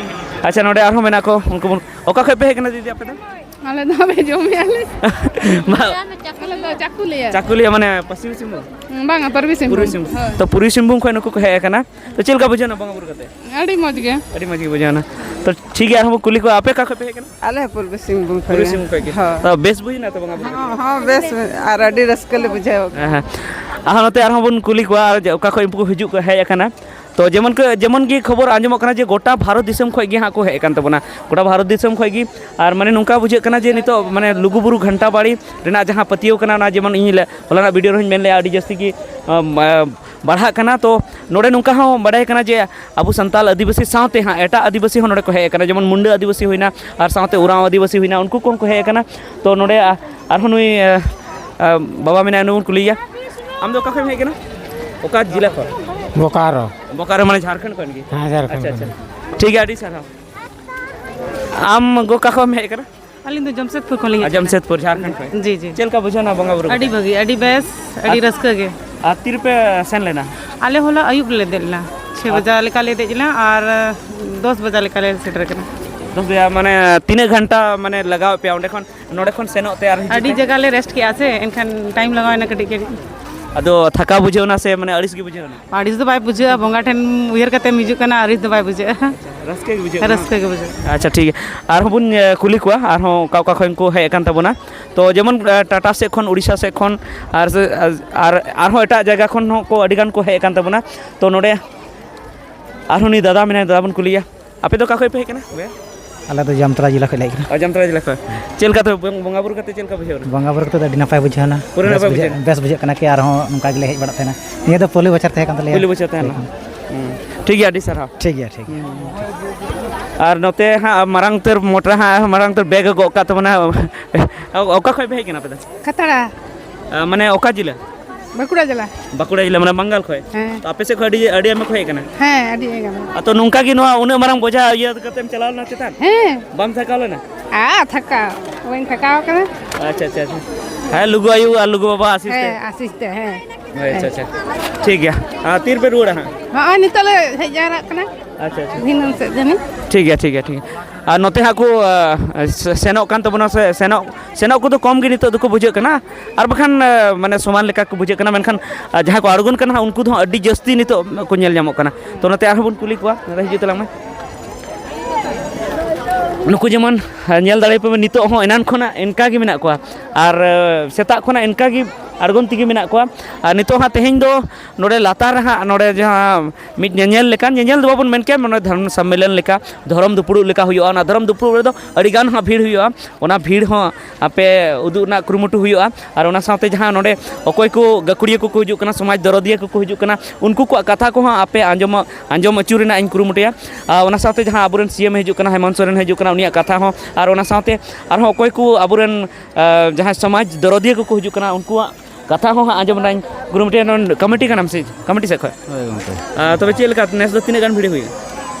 ᱟᱪᱪᱷᱟ, ᱱᱚᱰᱮ ᱟᱨᱦᱚᱸ ᱢᱮᱱᱟᱜ ᱠᱚ, ᱩᱱᱠᱩ ᱵᱚᱱ, ᱚᱠᱟ ᱠᱷᱚᱡ ᱯᱮ ᱦᱮᱡ ᱠᱟᱱᱟ ᱫᱤᱫᱤ ᱟᱯᱮ ᱫᱚ? ᱟᱞᱮ ᱫᱚ ᱦᱟᱯᱮ ᱡᱚᱢᱮᱜᱼᱟ ᱞᱮ᱾ ᱵᱟ- ᱟᱞᱮ ᱫᱚ ᱪᱟᱠᱩᱞᱤᱭᱟᱹ᱾ ᱪᱟᱠᱩᱞᱤᱭᱟᱹ ᱢᱟᱱᱮ ᱯᱚᱥᱪᱤᱢ ᱥᱤᱝᱵᱷᱩᱢ? ᱵᱟᱝᱟ, ᱯᱩᱨᱵᱤ ᱥᱤᱝᱵᱷᱩᱢ᱾ ᱯᱩᱨᱵᱤ ᱥᱤᱝᱵᱷᱩᱢ᱾ ᱦᱳᱭ᱾ ᱛᱚ ᱯᱩᱨᱵᱤ ᱥᱤᱝᱵᱷᱩᱢ ᱠᱷᱚᱱ ᱱᱩᱠᱩ ᱠᱚ ᱦᱮᱡ ᱟᱠᱟᱱᱟ᱾ ᱛᱚ ᱪᱮᱫ ᱞᱮᱠᱟ ᱵᱩᱡᱷᱟᱹᱣ ᱮᱱᱟ ᱵᱚᱸᱜᱟ ᱵᱩᱨᱩ ᱠᱟᱛᱮ? ᱟᱹᱰᱤ ᱢᱚᱡᱽ ᱜᱮ᱾ ᱟᱹᱰᱤ ᱢᱚᱡᱽ ᱜᱮ ᱵᱩᱡᱷᱟᱹᱣ ᱮᱱᱟ᱾ ᱛᱚ ᱴᱷᱤᱠ ᱜᱮᱭᱟ, ᱟᱨᱦᱚᱸ ᱵᱚᱱ ᱠᱩᱞᱤ ᱠᱚᱣᱟ, ᱟᱯᱮ ᱚᱠᱟ ᱠᱷᱚᱡ ᱯᱮ ᱦᱮᱡ ᱠᱟᱱᱟ? ᱟᱞᱮ ᱦᱚᱸ ᱯᱩᱨᱵᱤ ᱥᱤᱝᱵᱷᱩᱢ ᱠᱷᱚᱱ ᱯᱩᱨᱵᱤ ᱜᱮ᱾ ᱥᱤᱝᱵᱷᱩᱢ ᱠᱷᱚᱡ ᱜᱮ᱾ ᱦᱳᱭ᱾ ᱛᱚ ᱵᱮᱥ ᱵᱩᱡᱷᱟᱹᱣ ᱮᱱᱟ ᱛᱚ ᱵᱚᱸᱜᱟ ᱵᱩᱨᱩ ᱠᱟᱛᱮ? ᱦᱚᱸ, ᱦᱚᱸ, ᱵᱮᱥ ᱟᱨ ᱟᱹᱰᱤ ᱨᱟᱹᱥᱠᱟᱹ ᱞᱮ ᱵᱩᱡᱷᱟᱹᱣ ᱠᱮᱫᱟ᱾ ᱦᱮᱸ, ᱦᱮᱸ᱾ ᱟᱨᱦᱚᱸ ᱱᱚᱛᱮ ᱟᱨᱦᱚᱸ ᱵᱚᱱ ᱠᱩᱞᱤ ᱠᱚᱣᱟ, ᱟᱨ ᱡᱮ ᱚᱠᱟ ᱠᱷᱚᱡ ᱩᱱᱠᱩ ᱠᱚ ᱦᱤᱡᱩᱜ ᱠᱚ ᱦᱮᱡ ᱟᱠᱟᱱᱟ᱾ ᱛᱚ ᱡᱮᱢᱚᱱ ᱠᱚ, ᱡᱮᱢᱚᱱ ᱜᱮ ᱠᱷᱚᱵᱚᱨ ᱟᱸᱡᱚᱢᱚᱜ ᱠᱟᱱᱟ ᱡᱮ ᱜᱚᱴᱟ ᱵᱷᱟᱨᱚᱛ ᱫᱤᱥᱚᱢ ᱠᱷᱚᱡ ᱜᱮ ᱦᱟᱸᱜ ᱠᱚ ᱦᱮᱡ ᱟᱠᱟᱱ ᱛᱟᱵᱚᱱᱟ, ᱜᱚᱴᱟ ᱵᱷᱟᱨᱚᱛ ᱫᱤᱥᱚᱢ ᱠᱷᱚᱡ ᱜᱮ᱾ ᱟᱨ ᱢᱟᱱᱮ ᱱᱚᱝᱠᱟ ᱵᱩᱡᱷᱟᱹᱜ ᱠᱟᱱᱟ ᱡᱮ ᱱᱤᱛᱚᱜ ᱢᱟᱱᱮ ᱞᱩᱜᱩᱵᱩᱨᱩ ᱜᱷᱟᱱᱴᱟ ᱵᱟᱲᱤ ᱨᱮᱱᱟᱜ ᱡᱟᱦᱟᱸ ᱯᱟᱹᱛᱭᱟᱹᱣ ᱠᱟᱱᱟ, ᱚᱱᱟ ᱡᱮᱢᱚᱱ ᱤᱧ ᱞᱮ-, ᱦᱚᱞᱟᱱᱟᱜ video ᱨᱮᱦᱚᱸᱧ ᱢᱮᱱ ᱞᱮᱜᱼᱟ, ᱟᱹᱰᱤ ᱡᱟᱹᱥᱛᱤ ᱜᱮ, ᱟᱢ, ᱟ, ᱵᱟᱲᱦᱟᱜ ᱠᱟᱱᱟ᱾ ᱛᱚ ᱱᱚᱰᱮ ᱱᱚᱝᱠᱟ ᱦᱚᱸ ᱵᱟᱰᱟᱭ ᱠᱟᱱᱟ ᱡᱮ ᱟᱵᱚ ᱥᱟᱱᱛᱟᱞ ᱟᱹᱫᱤᱵᱟᱹᱥᱤ ᱥᱟᱶᱛᱮ ᱦᱟᱸᱜ ᱮᱴᱟᱜ ᱟᱹᱫᱤᱵᱟᱹᱥᱤ ᱦᱚᱸ ᱱᱚᱰᱮ ᱠᱚ ᱦᱮᱡ ᱟᱠᱟᱱᱟ, ᱡᱮᱢᱚᱱ ᱢᱩᱱᱰᱟᱹ ᱟᱹᱫᱤᱵᱟᱹᱥᱤ ᱦᱩᱭᱱᱟ ᱟᱨ ᱥᱟᱶᱛᱮ ᱳᱨᱟᱸᱣ ᱟᱹᱫᱤᱵᱟᱹᱥᱤ ᱦᱩᱭᱱᱟ, ᱩᱱᱠᱩ ᱠᱚᱦᱚᱸ ᱠᱚ ᱦᱮᱡ ᱟᱠᱟᱱᱟ᱾ ᱛᱚ ᱱᱚᱰᱮ, ᱟ, ᱟᱨᱦᱚᱸ ᱱᱩᱭ, ᱟ, ᱟ, ᱵᱟᱵᱟ ᱢᱮᱱᱟᱭᱟ, ᱩᱱᱤ ᱵᱚᱱ ᱠᱩᱞᱤᱭᱮᱭᱟ᱾ ᱟᱢ ᱫᱚ ᱚᱠᱟ ᱠᱷᱚᱱ ᱮᱢ ᱦᱮᱡ ᱟᱠᱟᱱᱟ? ᱚᱠᱟ ᱡᱮᱞᱟ ᱠᱷᱚᱱ? ᱵᱳᱠᱟᱨᱳ᱾ ᱵᱳᱠᱟᱨᱳ ᱢᱟᱱᱮ ᱡᱷᱟᱲᱠᱷᱚᱸᱰ ᱠᱷᱚᱱ ᱜᱮ? ᱦᱮᱸ, ᱡᱷᱟᱲᱠᱷᱚᱸᱰ ᱟᱪᱪᱷᱟ, ᱠᱷᱚᱱ ᱟᱪᱪᱷᱟ᱾ ᱜᱮ᱾ ᱴᱷᱤᱠ ᱜᱮᱭᱟ, ᱟᱹᱰᱤ ᱥᱟᱨᱦᱟᱣ᱾ ᱟᱢ ᱜᱚ ᱚᱠᱟ ᱠᱷᱚᱱ ᱮᱢ ᱦᱮᱡ ᱟᱠᱟᱱᱟ? ᱟᱹᱞᱤᱧ ᱫᱚ ᱡᱟᱢᱥᱮᱫᱽᱯᱩᱨ ᱠᱷᱚᱱ ᱞᱤᱧ ᱟᱨ ᱦᱮᱡ ᱟᱠᱟᱱᱟ᱾ ᱡᱟᱢᱥᱮᱫᱽᱯᱩᱨ, ᱡᱷᱟᱲᱠᱷᱚᱸᱰ ᱠᱷᱚᱱ᱾ ᱡᱤ, ᱡᱤ᱾ ᱪᱮᱫ ᱞᱮᱠᱟ ᱵᱩᱡᱷᱟᱹᱣ ᱮᱱᱟ ᱵᱚᱸᱜᱟ ᱵᱩᱨᱩ ᱟᱹᱰᱤ ᱠᱟᱛᱮ? ᱵᱷᱟᱹᱜᱤ, ᱟᱹᱰᱤ ᱵᱮᱥ, ᱟᱹᱰᱤ ᱟᱨ ᱨᱟᱹᱥᱠᱟᱹ ᱜᱮ᱾ ᱟᱨ ᱛᱤ ᱨᱮᱯᱮ ᱥᱮᱱ ᱞᱮᱱᱟ? ᱟᱞᱮ ᱦᱚᱞᱟ ᱟᱹᱭᱩᱵ ᱞᱮ ᱫᱮᱡ ᱞᱮᱱᱟ, ᱪᱷᱮ ᱟᱨ ᱵᱟᱡᱟ ᱞᱮᱠᱟ ᱞᱮ ᱫᱮᱡ ᱞᱮᱱᱟ ᱟᱨ ᱫᱚᱥ ᱵᱟᱡᱟ ᱞᱮᱠᱟ ᱞᱮ ᱥᱮᱴᱮᱨ ᱠᱟᱱᱟ᱾ ᱫᱚᱥ ᱵᱟᱡᱟ, ᱢᱟᱱᱮ ᱛᱤᱱᱟᱹᱜ ᱜᱷᱚᱱᱴᱟ ᱢᱟᱱᱮ ᱞᱟᱜᱟᱣ ᱯᱮᱭᱟ ᱚᱸᱰᱮ ᱠᱷᱚᱱ ᱱᱚᱰᱮ ᱠᱷᱚᱱ ᱥᱮᱱᱚᱜ ᱛᱮ ᱟᱨ ᱦᱤᱡᱩᱜ ᱟᱹᱰᱤ ᱛᱮ? ᱡᱟᱭᱜᱟ ᱞᱮ rest ᱠᱮᱜᱼᱟ ᱥᱮ, ᱮᱱᱠᱷᱟᱱ time ᱞᱟᱜᱟᱣ ᱮᱱᱟ ᱠᱟᱹᱴᱤᱡ ᱠᱟᱹᱴᱤᱡ᱾ ᱟᱫᱚ ᱛᱷᱟᱠᱟ ᱵᱩᱡᱷᱟᱹᱣ ᱮᱱᱟ ᱥᱮ ᱢᱟᱱᱮ ᱟᱹᱲᱤᱥ ᱜᱮ ᱵᱩᱡᱷᱟᱹᱣ ᱮᱱᱟ? ᱟᱹᱲᱤᱥ ᱫᱚ ᱵᱟᱭ ᱵᱩᱡᱷᱟᱹᱜᱼᱟ, ᱵᱚᱸᱜᱟ ᱴᱷᱮᱱ ᱩᱭᱦᱟᱹᱨ ᱠᱟᱛᱮᱢ ᱦᱤᱡᱩᱜ ᱠᱟᱱᱟ, ᱟᱹᱲᱤᱥ ᱫᱚ ᱵᱟᱭ ᱵᱩᱡᱷᱟᱹᱜᱼᱟ᱾ ᱨᱟᱹᱥᱠᱟᱹ ᱜᱮ ᱵᱩᱡᱷᱟᱹᱜ ᱠᱟᱱᱟ᱾ ᱨᱟᱹᱥᱠᱟᱹ ᱜᱮ ᱵᱩᱡᱷᱟᱹᱜᱼᱟ᱾ ᱟᱪᱪᱷᱟ, ᱴᱷᱤᱠ ᱜᱮᱭᱟ᱾ ᱟᱨᱦᱚᱸ ᱵᱚᱱ, ᱮ, ᱠᱩᱞᱤ ᱠᱚᱣᱟ, ᱟᱨᱦᱚᱸ ᱚᱠᱟ ᱚᱠᱟ ᱠᱷᱚᱱ ᱠᱚ ᱦᱮᱡ ᱟᱠᱟᱱ ᱛᱟᱵᱚᱱᱟ᱾ ᱛᱚ ᱡᱮᱢᱚᱱ, ᱮ, ᱴᱟᱴᱟ ᱥᱮᱫ ᱠᱷᱚᱱ, ᱩᱲᱤᱥᱥᱟ ᱥᱮᱫ ᱠᱷᱚᱱ, ᱟᱨ ᱥᱮ, ᱟᱨ, ᱟᱨ ᱟᱨᱦᱚᱸ ᱮᱴᱟᱜ ᱡᱟᱭᱜᱟ ᱠᱷᱚᱱ ᱦᱚᱸ ᱠᱚ ᱟᱹᱰᱤ ᱜᱟᱱ ᱠᱚ ᱦᱮᱡ ᱟᱠᱟᱱ ᱛᱟᱵᱚᱱᱟ᱾ ᱛᱚ ᱱᱚᱰᱮ ᱟᱨᱦᱚᱸ ᱱᱩᱭ ᱫᱟᱫᱟ ᱢᱮᱱᱟᱭᱟ, ᱫᱟᱫᱟ ᱵᱚᱱ ᱠᱩᱞᱤᱭᱮᱭᱟ᱾ ᱟᱯᱮ ᱫᱚ ᱚᱠᱟ ᱠᱷᱚᱱ ᱯᱮ ᱦᱮᱡ ᱠᱟᱱᱟ ᱵᱚᱭᱦᱟ? ᱟᱞᱮ ᱫᱚ ᱡᱟᱢᱛᱟᱲᱟ ᱡᱮᱞᱟ ᱠᱷᱚᱱ ᱞᱮ ᱦᱮᱡ ᱠᱟᱱᱟ᱾ ᱚ, ᱡᱟᱢᱛᱟᱲᱟ ᱡᱮᱞᱟ ᱠᱷᱚᱱ᱾ ᱪᱮᱫ ᱞᱮᱠᱟ ᱛᱚᱵᱮ ᱵᱚᱸ-, ᱵᱚᱸᱜᱟ ᱵᱩᱨᱩ ᱠᱟᱛᱮ ᱪᱮᱫ ᱞᱮᱠᱟ ᱵᱩᱡᱷᱟᱹᱣ ᱮᱱᱟ? ᱵᱚᱸᱜᱟ ᱵᱩᱨᱩ ᱠᱟᱛᱮ ᱫᱚ ᱟᱹᱰᱤ ᱱᱟᱯᱟᱭ ᱵᱩᱡᱷᱟᱹᱣ ᱮᱱᱟ᱾ ᱯᱩᱨᱟᱹ ᱵᱮᱥ ᱱᱟᱯᱟᱭ ᱵᱩᱡᱷᱟᱹᱜ, ᱵᱩᱡᱷᱟᱹᱣ ᱮᱱᱟ? ᱵᱮᱥ ᱵᱩᱡᱷᱟᱹᱜ ᱠᱟᱱᱟ ᱠᱤ ᱟᱨᱦᱚᱸ ᱱᱚᱝᱠᱟ ᱜᱮᱞᱮ ᱦᱮᱡ ᱵᱟᱲᱟᱜ ᱛᱟᱦᱮᱱᱟ᱾ ᱱᱤᱭᱟᱹ ᱫᱚ ᱯᱩᱭᱞᱩ ᱵᱚᱪᱷᱚᱨ ᱛᱟᱦᱮᱸ ᱠᱟᱱ ᱛᱟᱞᱮᱭᱟ᱾ ᱯᱩᱭᱞᱩ ᱵᱚᱪᱷᱚᱨ ᱛᱟᱦᱮᱱᱟ᱾ ᱦᱩᱸ᱾ ᱴᱷᱤᱠ ᱜᱮᱭᱟ, ᱟᱹᱰᱤ ᱥᱟᱨᱦᱟᱣ᱾ ᱴᱷᱤᱠ ᱜᱮᱭᱟ, ᱴᱷᱤᱠ ᱜᱮᱭᱟ᱾ ᱟᱨ ᱱᱚᱛᱮ ᱦᱟᱸᱜ ᱢᱟᱨᱟᱝ ᱩᱛᱟᱹᱨ ᱢᱚᱴᱨᱟ ᱦᱟᱸᱜ ᱢᱟᱨᱟᱝ ᱩᱛᱟᱹᱨ ᱵᱮᱜᱽ ᱮ ᱜᱚᱜ ᱠᱟᱜ ᱛᱟᱵᱚᱱᱟ᱾ ᱚᱠᱟ ᱠᱷᱚᱱ ᱯᱮ ᱦᱮᱡ ᱠᱟᱱᱟ ᱟᱯᱮ ᱫᱚ? ᱠᱷᱟᱛᱲᱟ᱾ ᱟ, ᱢᱟᱱᱮ ᱚᱠᱟ ᱡᱮᱞᱟ? ᱵᱟᱸᱠᱩᱲᱟ ᱡᱮᱞᱟ᱾ ᱵᱟᱸᱠᱩᱲᱟ ᱡᱮᱞᱟ, ᱢᱟᱱᱮ ᱵᱟᱝᱜᱟᱞ ᱠᱷᱚᱱ? ᱦᱮᱸ᱾ ᱛᱚ ᱟᱯᱮ ᱥᱮᱫ ᱠᱷᱚᱱ ᱟᱹᱰᱤ, ᱟᱹᱰᱤ ᱟᱭᱢᱟ ᱠᱚ ᱦᱮᱡ ᱠᱟᱱᱟ? ᱦᱮᱸ, ᱟᱹᱰᱤ ᱟᱭᱢᱟ᱾ ᱟ, ᱛᱚ ᱱᱚᱝᱠᱟ ᱜᱮ ᱱᱚᱣᱟ ᱩᱱᱟᱹᱜ ᱢᱟᱨᱟᱝ ᱵᱚᱡᱷᱟ ᱤᱭᱟᱹ ᱠᱟᱛᱮᱢ ᱪᱟᱞᱟᱣ ᱞᱮᱱᱟ ᱪᱮᱛᱟᱱ? ᱦᱮᱸ᱾ ᱵᱟᱢ ᱛᱷᱟᱠᱟᱣ ᱞᱮᱱᱟ? ᱟ, ᱛᱷᱟᱠᱟᱣ᱾ ᱵᱟᱹᱧ ᱛᱷᱟᱠᱟᱣ ᱠᱟᱱᱟ᱾ ᱟᱪᱪᱷᱟ, ᱟᱪᱪᱷᱟ, ᱟᱪᱪᱷᱟ᱾ ᱦᱮᱸ, ᱞᱩᱜᱩ ᱟᱭᱳ ᱟᱨ ᱞᱩᱜᱩ ᱵᱟᱵᱟ ᱟᱥᱤᱥ ᱛᱮ? ᱦᱮᱸ, ᱟᱥᱤᱥ ᱛᱮ, ᱦᱮᱸ᱾ ᱟᱪᱪᱷᱟ, ᱟᱪᱪᱷᱟ᱾ ᱴᱷᱤᱠ ᱜᱮᱭᱟ᱾ ᱟᱨ ᱛᱤ ᱨᱮᱯᱮ ᱨᱩᱣᱟᱹᱲᱟ ᱦᱟᱸᱜ? ᱦᱚᱸᱜᱼᱚᱭ ᱱᱤᱛᱚᱜ ᱞᱮ ᱦᱮᱡ ᱡᱟᱣᱨᱟᱜ ᱠᱟᱱᱟ᱾ ᱟᱪᱪᱷᱟ, ᱟᱪᱪᱷᱟ᱾ ᱫᱷᱤᱱᱟᱹᱱ ᱥᱮᱫ ᱡᱟᱹᱱᱤᱡ᱾ ᱴᱷᱤᱠ ᱜᱮᱭᱟ, ᱴᱷᱤᱠ ᱜᱮᱭᱟ, ᱴᱷᱤᱠ ᱜᱮᱭᱟ᱾ ᱟᱨ ᱱᱚᱛᱮ ᱦᱟᱸᱜ ᱠᱚ, ᱟ, ᱥᱮ-, ᱥᱮᱱᱚᱜ ᱠᱟᱱ ᱛᱟᱵᱚᱱᱟ ᱥᱮ, ᱥᱮᱱᱚᱜ, ᱥᱮᱱᱚᱜ ᱠᱚᱫᱚ ᱠᱚᱢ ᱜᱮ ᱱᱤᱛᱚᱜ ᱫᱚᱠᱚ ᱵᱩᱡᱷᱟᱹᱜ ᱠᱟᱱᱟ᱾ ᱟᱨ ᱵᱟᱠᱷᱟᱱ, ᱟ, ᱢᱟᱱᱮ ᱥᱚᱢᱟᱱ ᱞᱮᱠᱟ ᱠᱚ ᱵᱩᱡᱷᱟᱹᱜ ᱠᱟᱱᱟ, ᱢᱮᱱᱠᱷᱟᱱ, ᱟ, ᱡᱟᱦᱟᱸᱭ ᱠᱚ ᱟᱬᱜᱚᱱ ᱠᱟᱱᱟ ᱦᱟᱸᱜ, ᱩᱱᱠᱩ ᱫᱚ ᱦᱟᱸᱜ ᱟᱹᱰᱤ ᱡᱟᱹᱥᱛᱤ ᱱᱤᱛᱚᱜ ᱠᱚ ᱧᱮᱞ ᱧᱟᱢᱚᱜ ᱠᱟᱱᱟ᱾ ᱛᱚ ᱱᱚᱛᱮ ᱟᱨᱦᱚᱸ ᱵᱚᱱ ᱠᱩᱞᱤ ᱠᱚᱣᱟ, ᱱᱚᱛᱮ ᱦᱤᱡᱩᱜ ᱛᱟᱞᱟᱝ ᱢᱮ᱾ ᱱᱩᱠᱩ ᱡᱮᱢᱚᱱ, ᱟ, ᱧᱮᱞ ᱫᱟᱲᱮᱭᱟᱯᱮ ᱱᱤᱛᱚᱜ ᱦᱚᱸ ᱮᱱᱟᱱ ᱠᱷᱚᱱᱟᱜ ᱤᱱᱠᱟ ᱜᱮ ᱢᱮᱱᱟᱜ ᱠᱚᱣᱟ᱾ ᱟᱨ, ᱟ, ᱥᱮᱛᱟᱜ ᱠᱷᱚᱱᱟᱜ ᱤᱱᱠᱟ ᱜᱮ ᱟᱬᱜᱚᱱ ᱛᱮᱜᱮ ᱢᱮᱱᱟᱜ ᱠᱚᱣᱟ᱾ ᱟᱨ ᱱᱤᱛᱚᱜ ᱦᱟᱸᱜ ᱛᱮᱦᱮᱧ ᱫᱚ ᱱᱚᱰᱮ ᱞᱟᱛᱟᱨ ᱨᱮ ᱦᱟᱸᱜ ᱱᱚᱰᱮ ᱡᱟᱦᱟᱸ ᱢᱤᱫ ᱧᱮᱧᱮᱞ ᱞᱮᱠᱟᱱ, ᱧᱮᱧᱮᱞ ᱫᱚ ᱵᱟᱵᱚᱱ ᱢᱮᱱ ᱠᱮᱭᱟ, ᱢᱟᱱᱮ ᱫᱷᱚᱨᱢᱚ ᱥᱚᱢᱢᱮᱞᱚᱱ ᱞᱮᱠᱟ, ᱫᱷᱚᱨᱚᱢ ᱫᱩᱯᱲᱩᱵ ᱞᱮᱠᱟ ᱦᱩᱭᱩᱜᱼᱟ᱾ ᱚᱱᱟ ᱫᱷᱚᱨᱚᱢ ᱫᱩᱯᱲᱩᱵ ᱨᱮᱫᱚ ᱟᱹᱰᱤ ᱜᱟᱱ ᱦᱟᱸᱜ ᱵᱷᱤᱲ ᱦᱩᱭᱩᱜᱼᱟ᱾ ᱚᱱᱟ ᱵᱷᱤᱲ ᱦᱚᱸ ᱟᱯᱮ ᱩᱫᱩᱜ ᱨᱮᱱᱟᱜ ᱠᱩᱨᱩᱢᱩᱴᱩ ᱦᱩᱭᱩᱜᱼᱟ᱾ ᱟᱨ ᱚᱱᱟ ᱥᱟᱶᱛᱮ ᱡᱟᱦᱟᱸ ᱱᱚᱰᱮ ᱚᱠᱚᱭ ᱠᱚ ᱜᱟᱹᱠᱷᱩᱲᱤᱭᱟᱹ ᱠᱚᱠᱚ ᱦᱤᱡᱩᱜ ᱠᱟᱱᱟ, ᱥᱚᱢᱟᱡᱽ ᱫᱚᱨᱚᱫᱤᱭᱟᱹ ᱠᱚᱠᱚ ᱦᱤᱡᱩᱜ ᱠᱟᱱᱟ, ᱩᱱᱠᱩ ᱠᱚᱣᱟᱜ ᱠᱟᱛᱷᱟ ᱠᱚᱦᱚᱸ ᱟᱯᱮ ᱟᱸᱡᱚᱢ, ᱟᱸᱡᱚᱢ ᱟᱹᱪᱩᱨ ᱨᱮᱱᱟᱜ ᱤᱧ ᱠᱩᱨᱩᱢᱩᱴᱩᱭᱟ᱾ ᱟᱨ ᱚᱱᱟ ᱥᱟᱶᱛᱮ ᱡᱟᱦᱟᱸ ᱟᱵᱚᱨᱮᱱ ᱥᱤ ᱮᱢ ᱮ ᱦᱤᱡᱩᱜ ᱠᱟᱱᱟ, ᱦᱮᱢᱚᱱᱛ ᱥᱚᱨᱮᱱ ᱦᱤᱡᱩᱜ ᱠᱟᱱᱟ, ᱩᱱᱤᱭᱟᱜ ᱠᱟᱛᱷᱟ ᱦᱚᱸ, ᱟᱨ ᱚᱱᱟ ᱥᱟᱶᱛᱮ ᱟᱨᱦᱚᱸ ᱚᱠᱚᱭ ᱠᱚ ᱟᱵᱚᱨᱮᱱ, ᱟ, ᱡᱟᱦᱟᱸᱭ ᱥᱚᱢᱟᱡᱽ ᱫᱚᱨᱚᱫᱤᱭᱟᱹ ᱠᱚᱠᱚ ᱦᱤᱡᱩᱜ ᱠᱟᱱᱟ, ᱩᱱᱠᱩᱣᱟᱜ ᱠᱟᱛᱷᱟ ᱦᱚᱸ ᱦᱟᱸᱜ ᱟᱸᱡᱚᱢ ᱨᱮᱱᱟᱜ ᱤᱧ ᱠᱩᱨᱩᱢᱩᱴᱩᱭᱟ᱾ ᱱᱚᱰᱮ ᱠᱚᱢᱤᱴᱤ ᱠᱟᱱᱟᱢ ᱥᱮ ᱪᱮᱫ? ᱠᱚᱢᱤᱴᱤ ᱥᱮᱫ ᱠᱷᱚᱱ? ᱦᱳᱭ ᱜᱚᱢᱠᱮ᱾ ᱟᱨ ᱛᱚᱵᱮ ᱪᱮᱫ ᱞᱮᱠᱟ ᱱᱮᱥ ᱫᱚ ᱛᱤᱱᱟᱹᱜ ᱜᱟᱱ ᱵᱷᱤᱲ ᱦᱩᱭᱩᱜᱼᱟ?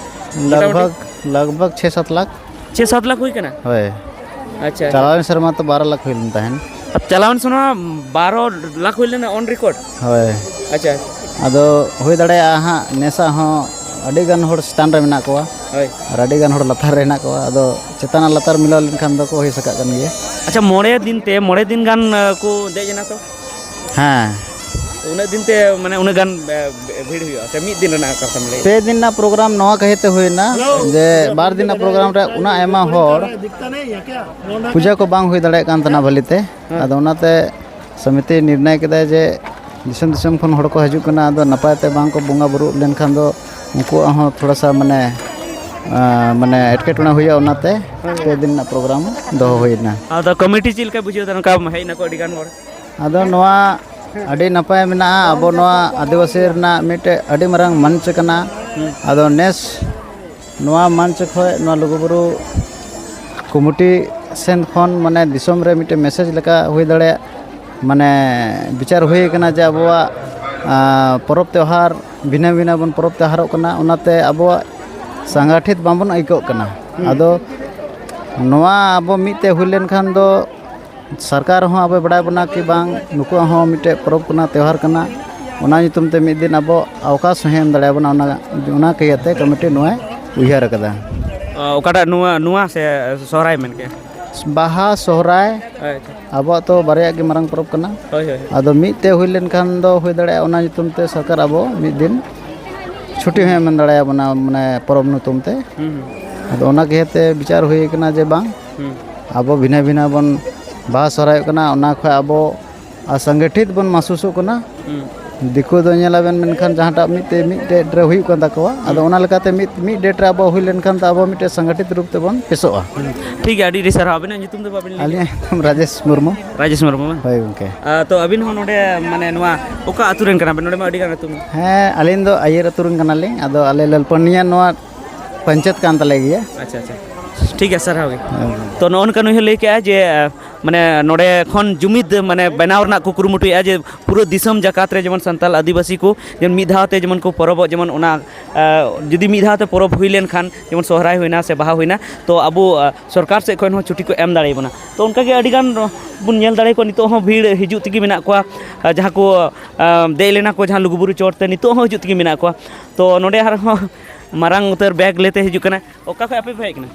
ᱞᱟᱜᱽ ᱢᱚᱴᱟᱢᱩᱴᱤ? ᱵᱷᱟᱜᱽ, ᱞᱟᱜᱽ ᱵᱷᱟᱜᱽ ᱪᱷᱮ ᱥᱟᱛ ᱞᱟᱠᱷ᱾ ᱪᱷᱮ ᱥᱟᱛ ᱞᱟᱠᱷ ᱦᱩᱭ ᱠᱟᱱᱟ? ᱦᱳᱭ᱾ ᱟᱪᱪᱷᱟ, ᱟᱪᱪᱷᱟ᱾ ᱪᱟᱞᱟᱣᱮᱱ ᱥᱮᱨᱢᱟ ᱛᱚ ᱵᱟᱨᱚ ᱞᱟᱠᱷ ᱦᱩᱭ ᱞᱮᱱ ᱛᱟᱦᱮᱸᱱ᱾ ᱟᱨ ᱪᱟᱞᱟᱣᱮᱱ ᱥᱮᱨᱢᱟ ᱵᱟᱨᱚ ᱞᱟᱠᱷ ᱦᱩᱭ ᱞᱮᱱᱟ on record? ᱦᱳᱭ᱾ ᱟᱪᱪᱷᱟ᱾ ᱟᱫᱚ ᱦᱩᱭ ᱫᱟᱲᱮᱭᱟᱜᱼᱟ ᱦᱟᱸᱜ, ᱱᱮᱥᱟᱜ ᱦᱚᱸ ᱟᱹᱰᱤ ᱜᱟᱱ ᱦᱚᱲ ᱪᱮᱛᱟᱱ ᱨᱮ ᱢᱮᱱᱟᱜ ᱠᱚᱣᱟ᱾ ᱦᱳᱭ᱾ ᱟᱨ ᱟᱹᱰᱤ ᱜᱟᱱ ᱦᱚᱲ ᱞᱟᱛᱟᱨ ᱨᱮ ᱦᱮᱱᱟᱜ ᱠᱚᱣᱟ᱾ ᱟᱫᱚ ᱪᱮᱛᱟᱱ ᱟᱨ ᱞᱟᱛᱟᱨ ᱢᱤᱞᱟᱹᱣ ᱞᱮᱱᱠᱷᱟᱱ ᱫᱚᱠᱚ ᱦᱩᱭ ᱥᱟᱠᱟᱜ ᱠᱟᱱ ᱜᱮᱭᱟ᱾ ᱟᱪᱪᱷᱟ, ᱢᱚᱬᱮ ᱫᱤᱱ ᱛᱮ, ᱢᱚᱬᱮ ᱫᱤᱱ ᱜᱟᱱ, ᱟ, ᱠᱚ ᱫᱮᱡ ᱮᱱᱟ ᱛᱚ? ᱦᱮᱸ᱾ ᱩᱱᱟᱹᱜ ᱫᱤᱱ ᱛᱮ, ᱢᱟᱱᱮ, ᱩᱱᱟᱹᱜ ᱜᱟᱱ, ᱮ, ᱵᱷᱤᱲ ᱦᱩᱭᱩᱜᱼᱟ ᱥᱮ ᱢᱤᱫ ᱫᱤᱱ ᱨᱮᱱᱟᱜ ᱠᱟᱛᱷᱟᱢ ᱞᱟᱹᱭ? ᱯᱮ ᱫᱤᱱ ᱨᱮᱱᱟᱜ program ᱱᱚᱣᱟ ᱠᱷᱟᱹᱛᱤᱨ ᱛᱮ ᱦᱩᱭᱱᱟ ᱡᱮ ᱵᱟᱨ ᱫᱤᱱ ᱨᱮᱱᱟᱜ program ᱨᱮ ᱩᱱᱟᱹᱜ ᱟᱭᱢᱟ ᱦᱚᱲ ᱯᱩᱡᱟᱹ ᱠᱚ ᱵᱟᱝ ᱦᱩᱭ ᱫᱟᱲᱮᱭᱟᱜ ᱠᱟᱱ ᱛᱟᱦᱮᱱᱟ ᱵᱷᱟᱹᱞᱤ ᱛᱮ᱾ ᱦᱮᱸ᱾ ᱟᱫᱚ ᱚᱱᱟᱛᱮ ᱥᱚᱢᱤᱛᱤ ᱱᱤᱨᱱᱟᱭ ᱠᱮᱫᱟᱭ ᱡᱮ ᱫᱤᱥᱚᱢ ᱫᱤᱥᱚᱢ ᱠᱷᱚᱱ ᱦᱚᱲ ᱠᱚ ᱦᱤᱡᱩᱜ ᱠᱟᱱᱟ, ᱟᱫᱚ ᱱᱟᱯᱟᱭ ᱛᱮ ᱵᱟᱝ ᱠᱚ ᱵᱚᱸᱜᱟ ᱵᱩᱨᱩ ᱞᱮᱱᱠᱷᱟᱱ ᱫᱚ ᱩᱱᱠᱩᱣᱟᱜ ᱦᱚᱸ ᱛᱷᱚᱲᱟ ᱥᱟ ᱢᱟᱱᱮ ᱟᱸ, ᱢᱟᱱᱮ ᱮᱴᱠᱮᱴᱚᱬᱮ ᱦᱩᱭᱩᱜᱼᱟ, ᱚᱱᱟᱛᱮ ᱯᱮ ᱫᱤᱱ ᱨᱮᱱᱟᱜ ᱯᱨᱳᱜᱨᱟᱢ ᱫᱚᱦᱚ ᱦᱩᱭᱱᱟ᱾ ᱟᱫᱚ ᱠᱚᱢᱤᱴᱤ ᱪᱮᱫ ᱞᱮᱠᱟ ᱵᱩᱡᱷᱟᱹᱣ ᱮᱫᱟ? ᱱᱚᱝᱠᱟ ᱦᱮᱡ ᱱᱟᱠᱚ ᱟᱹᱰᱤ ᱜᱟᱱ ᱦᱚᱲ᱾ ᱟᱫᱚ ᱱᱚᱣᱟ ᱟᱹᱰᱤ ᱱᱟᱯᱟᱭ ᱢᱮᱱᱟᱜᱼᱟ, ᱟᱵᱚ ᱱᱚᱣᱟ ᱟᱹᱫᱤᱵᱟᱹᱥᱤ ᱨᱮᱱᱟᱜ ᱢᱤᱫᱴᱮᱡ ᱟᱹᱰᱤ ᱢᱟᱨᱟᱝ ᱢᱚᱧᱪ ᱠᱟᱱᱟ᱾ ᱟᱫᱚ ᱱᱮᱥ ᱱᱚᱣᱟ ᱢᱚᱧᱪ ᱠᱷᱚᱱ ᱱᱚᱣᱟ ᱞᱩᱜᱩᱵᱩᱨᱩ ᱠᱚᱢᱤᱴᱤ ᱥᱮᱱ ᱠᱷᱚᱱ, ᱢᱟᱱᱮ, ᱫᱤᱥᱚᱢ ᱨᱮ ᱢᱤᱫᱴᱮᱡ ᱢᱮᱥᱮᱡᱽ ᱞᱮᱠᱟ ᱦᱩᱭ ᱫᱟᱲᱮᱭᱟᱜ, ᱢᱟᱱᱮ, ᱵᱤᱪᱟᱨ ᱦᱩᱭ ᱠᱟᱱᱟ ᱡᱮ ᱟᱵᱚᱣᱟᱜ, ᱟᱸ, ᱯᱚᱨᱚᱵᱽ ᱛᱮᱣᱦᱟᱨ ᱵᱷᱤᱱᱟᱹ ᱵᱷᱤᱱᱟᱹ ᱵᱚᱱ ᱯᱚᱨᱚᱵᱽ ᱛᱮᱣᱦᱟᱨᱚᱜ ᱠᱟᱱᱟ, ᱚᱱᱟᱛᱮ ᱟᱵᱚᱣᱟᱜ ᱥᱚᱝᱜᱚᱴᱷᱤᱛ ᱵᱟᱵᱚᱱ ᱟᱹᱭᱠᱟᱹᱜ ᱠᱟᱱᱟ᱾ ᱟᱫᱚ ᱱᱚᱣᱟ ᱟᱵᱚ ᱢᱤᱫ ᱛᱮ ᱦᱩᱭ ᱞᱮᱱᱠᱷᱟᱱ ᱫᱚ ᱥᱚᱨᱠᱟᱨ ᱦᱚᱸ ᱟᱵᱚᱭ ᱵᱟᱲᱟᱭ ᱵᱚᱱᱟ ᱠᱤ ᱵᱟᱝ, ᱱᱩᱠᱩᱣᱟᱜ ᱦᱚᱸ ᱢᱤᱫᱴᱮᱡ ᱯᱚᱨᱚᱵᱽ ᱠᱟᱱᱟ, ᱛᱮᱣᱦᱟᱨ ᱠᱟᱱᱟ, ᱚᱱᱟ ᱧᱩᱛᱩᱢ ᱛᱮ ᱢᱤᱫ ᱫᱤᱱ ᱟᱵᱚ ᱚᱵᱠᱟᱥ ᱦᱚᱸᱭ ᱮᱢ ᱫᱟᱲᱮᱭᱟᱵᱚᱱᱟ᱾ ᱚᱱᱟ, ᱚᱱᱟ ᱠᱟᱹᱭᱟᱹᱛᱮ ᱠᱚᱢᱤᱴᱤ ᱱᱚᱣᱟᱭ ᱩᱭᱦᱟᱹᱨ ᱟᱠᱟᱫᱟ᱾ ᱚ, ᱚᱠᱟᱴᱟᱜ ᱱᱚᱣᱟ, ᱱᱚᱣᱟ ᱥᱮ ᱥᱚᱦᱨᱟᱭ ᱢᱮᱱ ᱠᱮᱜᱼᱟ? ᱵᱟᱦᱟ, ᱥᱚᱦᱨᱟᱭ, ᱟᱪᱪᱷᱟ᱾ ᱟᱵᱚᱣᱟᱜ ᱛᱚ ᱵᱟᱨᱭᱟ ᱜᱮ ᱢᱟᱨᱟᱝ ᱯᱚᱨᱚᱵᱽ ᱠᱟᱱᱟ᱾ ᱦᱳᱭ, ᱦᱳᱭ, ᱦᱳᱭ᱾ ᱟᱫᱚ ᱢᱤᱫ ᱛᱮ ᱦᱩᱭ ᱞᱮᱱᱠᱷᱟᱱ ᱫᱚ ᱦᱩᱭ ᱫᱟᱲᱮᱭᱟᱜᱼᱟ, ᱚᱱᱟ ᱧᱩᱛᱩᱢ ᱛᱮ ᱥᱚᱨᱠᱟᱨ ᱟᱵᱚ ᱢᱤᱫ ᱫᱤᱱ ᱪᱷᱩᱴᱤ ᱦᱚᱸᱭ ᱮᱢ ᱫᱟᱲᱮᱭᱟᱵᱚᱱᱟ, ᱢᱟᱱᱮ, ᱯᱚᱨᱚᱵᱽ ᱧᱩᱛᱩᱢ ᱛᱮ᱾ ᱦᱩᱸ, ᱦᱩᱸ᱾ ᱟᱫᱚ ᱚᱱᱟ ᱠᱟᱹᱭᱟᱹᱛᱮ ᱵᱤᱪᱟᱨ ᱦᱩᱭ ᱠᱟᱱᱟ ᱡᱮ ᱵᱟᱝ, ᱦᱩᱸ᱾ ᱟᱵᱚ ᱵᱷᱤᱱᱟᱹ ᱵᱷᱤᱱᱟᱹ ᱵᱚᱱ ᱵᱟᱦᱟ ᱥᱚᱦᱨᱟᱭᱚᱜ ᱠᱟᱱᱟ, ᱚᱱᱟ ᱠᱷᱚᱱ ᱟᱵᱚ ᱟᱨ ᱥᱚᱝᱜᱚᱴᱷᱤᱛ ᱵᱚᱱ ᱢᱟᱥᱩᱥᱚᱜ ᱠᱟᱱᱟ᱾ ᱦᱩᱸ᱾ ᱫᱤᱠᱩ ᱫᱚ ᱧᱮᱞᱟᱵᱮᱱ, ᱢᱮᱱᱠᱷᱟᱱ ᱡᱟᱦᱟᱸᱴᱟᱜ ᱢᱤᱫᱴᱮᱡ, ᱢᱤᱫ ᱰᱮᱴ ᱨᱮ ᱦᱩᱭᱩᱜ ᱠᱟᱱ ᱛᱟᱠᱚᱣᱟ, ᱟᱫᱚ ᱦᱩᱸ᱾ ᱚᱱᱟ ᱞᱮᱠᱟᱛᱮ ᱢᱤᱫ, ᱢᱤᱫ ᱰᱮᱴ ᱨᱮ ᱟᱵᱚ ᱦᱩᱭ ᱞᱮᱱᱠᱷᱟᱱ ᱫᱚ ᱟᱵᱚ ᱢᱤᱫᱴᱮᱡ ᱥᱚᱝᱜᱚᱴᱷᱤᱛ ᱨᱩᱯ ᱛᱮᱵᱚᱱ ᱯᱮᱥᱚᱜᱼᱟ᱾ ᱦᱩᱸ᱾ ᱴᱷᱤᱠ ᱜᱮᱭᱟ, ᱟᱹᱰᱤ ᱟᱹᱰᱤ ᱥᱟᱨᱦᱟᱣ᱾ ᱟᱵᱤᱱᱟᱜ ᱧᱩᱛᱩᱢ ᱫᱚ ᱵᱟᱵᱤᱱ ᱞᱟᱹᱭ ᱞᱮᱫᱟ? ᱟᱹᱞᱤᱧᱟᱜ ᱧᱩᱛᱩᱢ ᱨᱟᱡᱮᱥ ᱢᱩᱨᱢᱩ᱾ ᱨᱟᱡᱮᱥ ᱢᱩᱨᱢᱩ ᱵᱟᱝ? ᱦᱳᱭ, ᱜᱚᱢᱠᱮ᱾ ᱟᱨ ᱛᱚ, ᱟᱹᱵᱤᱱ ᱦᱚᱸ ᱱᱚᱰᱮ, ᱢᱟᱱᱮ, ᱱᱚᱣᱟ ᱚᱠᱟ ᱟᱹᱛᱩ ᱨᱮᱱ ᱠᱟᱱᱟ ᱵᱤᱱ? ᱱᱚᱰᱮ ᱢᱟ ᱟᱹᱰᱤ ᱜᱟᱱ ᱟᱹᱛᱩ ᱢᱮᱱᱟᱜᱼᱟ᱾ ᱦᱮᱸ, ᱟᱹᱞᱤᱧ ᱫᱚ ᱟᱭᱮᱨ ᱟᱹᱛᱩ ᱨᱮᱱ ᱠᱟᱱᱟᱞᱤᱧ, ᱟᱫᱚ ᱟᱞᱮ ᱞᱟᱞᱯᱟᱹᱱᱤᱭᱟ ᱱᱚᱣᱟ ᱯᱚᱧᱪᱟᱭᱮᱛ ᱠᱟᱱ ᱛᱟᱞᱮ ᱜᱮᱭᱟ᱾ ᱟᱪᱪᱷᱟ, ᱟᱪᱪᱷᱟ, ᱴᱷᱤᱠ ᱜᱮᱭᱟ, ᱥᱟᱨᱦᱟᱣ ᱜᱮ᱾ ᱦᱮᱸ᱾ ᱛᱚ, ᱱᱚᱜᱼᱚ ᱱᱚᱝᱠᱟ ᱱᱩᱭ ᱦᱚᱸ ᱞᱟᱹᱭ ᱠᱮᱜᱼᱟ ᱡᱮ, ᱢᱟᱱᱮ, ᱱᱚᱰᱮ ᱠᱷᱚᱱ ᱡᱩᱢᱤᱫ, ᱢᱟᱱᱮ, ᱵᱮᱱᱟᱣ ᱨᱮᱱᱟᱜ ᱠᱚ ᱠᱩᱨᱩᱢᱩᱴᱩᱭᱮᱫᱼᱟ ᱡᱮ ᱯᱩᱨᱟᱹ ᱫᱤᱥᱚᱢ ᱡᱟᱠᱟᱛ ᱨᱮ ᱡᱮᱢᱚᱱ ᱥᱟᱱᱛᱟᱲ ᱟᱹᱫᱤᱵᱟᱹᱥᱤ ᱠᱚ ᱡᱮᱢᱚᱱ ᱢᱤᱫ ᱫᱷᱟᱣ ᱛᱮ ᱡᱮᱢᱚᱱ ᱠᱚ ᱯᱚᱨᱚᱵᱚᱜ, ᱡᱮᱢᱚᱱ ᱚᱱᱟ, ᱟᱸ, ᱡᱩᱫᱤ ᱢᱤᱫ ᱫᱷᱟᱣ ᱛᱮ ᱯᱚᱨᱚᱵᱽ ᱦᱩᱭ ᱞᱮᱱᱠᱷᱟᱱ, ᱡᱮᱢᱚᱱ ᱥᱚᱦᱨᱟᱭ ᱦᱩᱭᱱᱟ ᱥᱮ ᱵᱟᱦᱟ ᱦᱩᱭᱱᱟ, ᱛᱚ ᱟᱵᱚ, ᱟᱸ, ᱥᱚᱨᱠᱟᱨ ᱥᱮᱫ ᱠᱷᱚᱱ ᱦᱚᱸ ᱪᱷᱩᱴᱤ ᱠᱚ ᱮᱢ ᱫᱟᱲᱮᱭᱟᱵᱚᱱᱟ᱾ ᱛᱚ ᱚᱱᱠᱟ ᱜᱮ ᱟᱹᱰᱤ ᱜᱟᱱ ᱵᱚᱱ ᱧᱮᱞ ᱫᱟᱲᱮ ᱠᱚᱣᱟ, ᱱᱤᱛᱚᱜ ᱦᱚᱸ ᱵᱷᱤᱲ ᱦᱤᱡᱩᱜ ᱛᱮᱜᱮ ᱢᱮᱱᱟᱜ ᱠᱚᱣᱟ, ᱟᱸ, ᱡᱟᱦᱟᱸ ᱠᱚ, ᱟᱸ, ᱫᱮᱡ ᱞᱮᱱᱟ ᱠᱚ ᱡᱟᱦᱟᱸ ᱞᱩᱜᱩᱵᱩᱨᱩ ᱪᱚᱴ ᱛᱮ, ᱱᱤᱛᱚᱜ ᱦᱚᱸ ᱦᱤᱡᱩᱜ ᱛᱮᱜᱮ ᱢᱮᱱᱟᱜ ᱠᱚᱣᱟ᱾ ᱛᱚ ᱱᱚᱰᱮ ᱟᱨᱦᱚᱸ ᱢᱟᱨᱟᱝ ᱩᱛᱟᱹᱨ ᱵᱮᱜᱽ ᱞᱮᱛᱮ ᱦᱤᱡᱩᱜ ᱠᱟᱱᱟ᱾ ᱚᱠᱟ ᱠᱷᱚᱡ ᱟᱯᱮ ᱯᱮ ᱦᱮᱡ ᱠᱟᱱᱟ?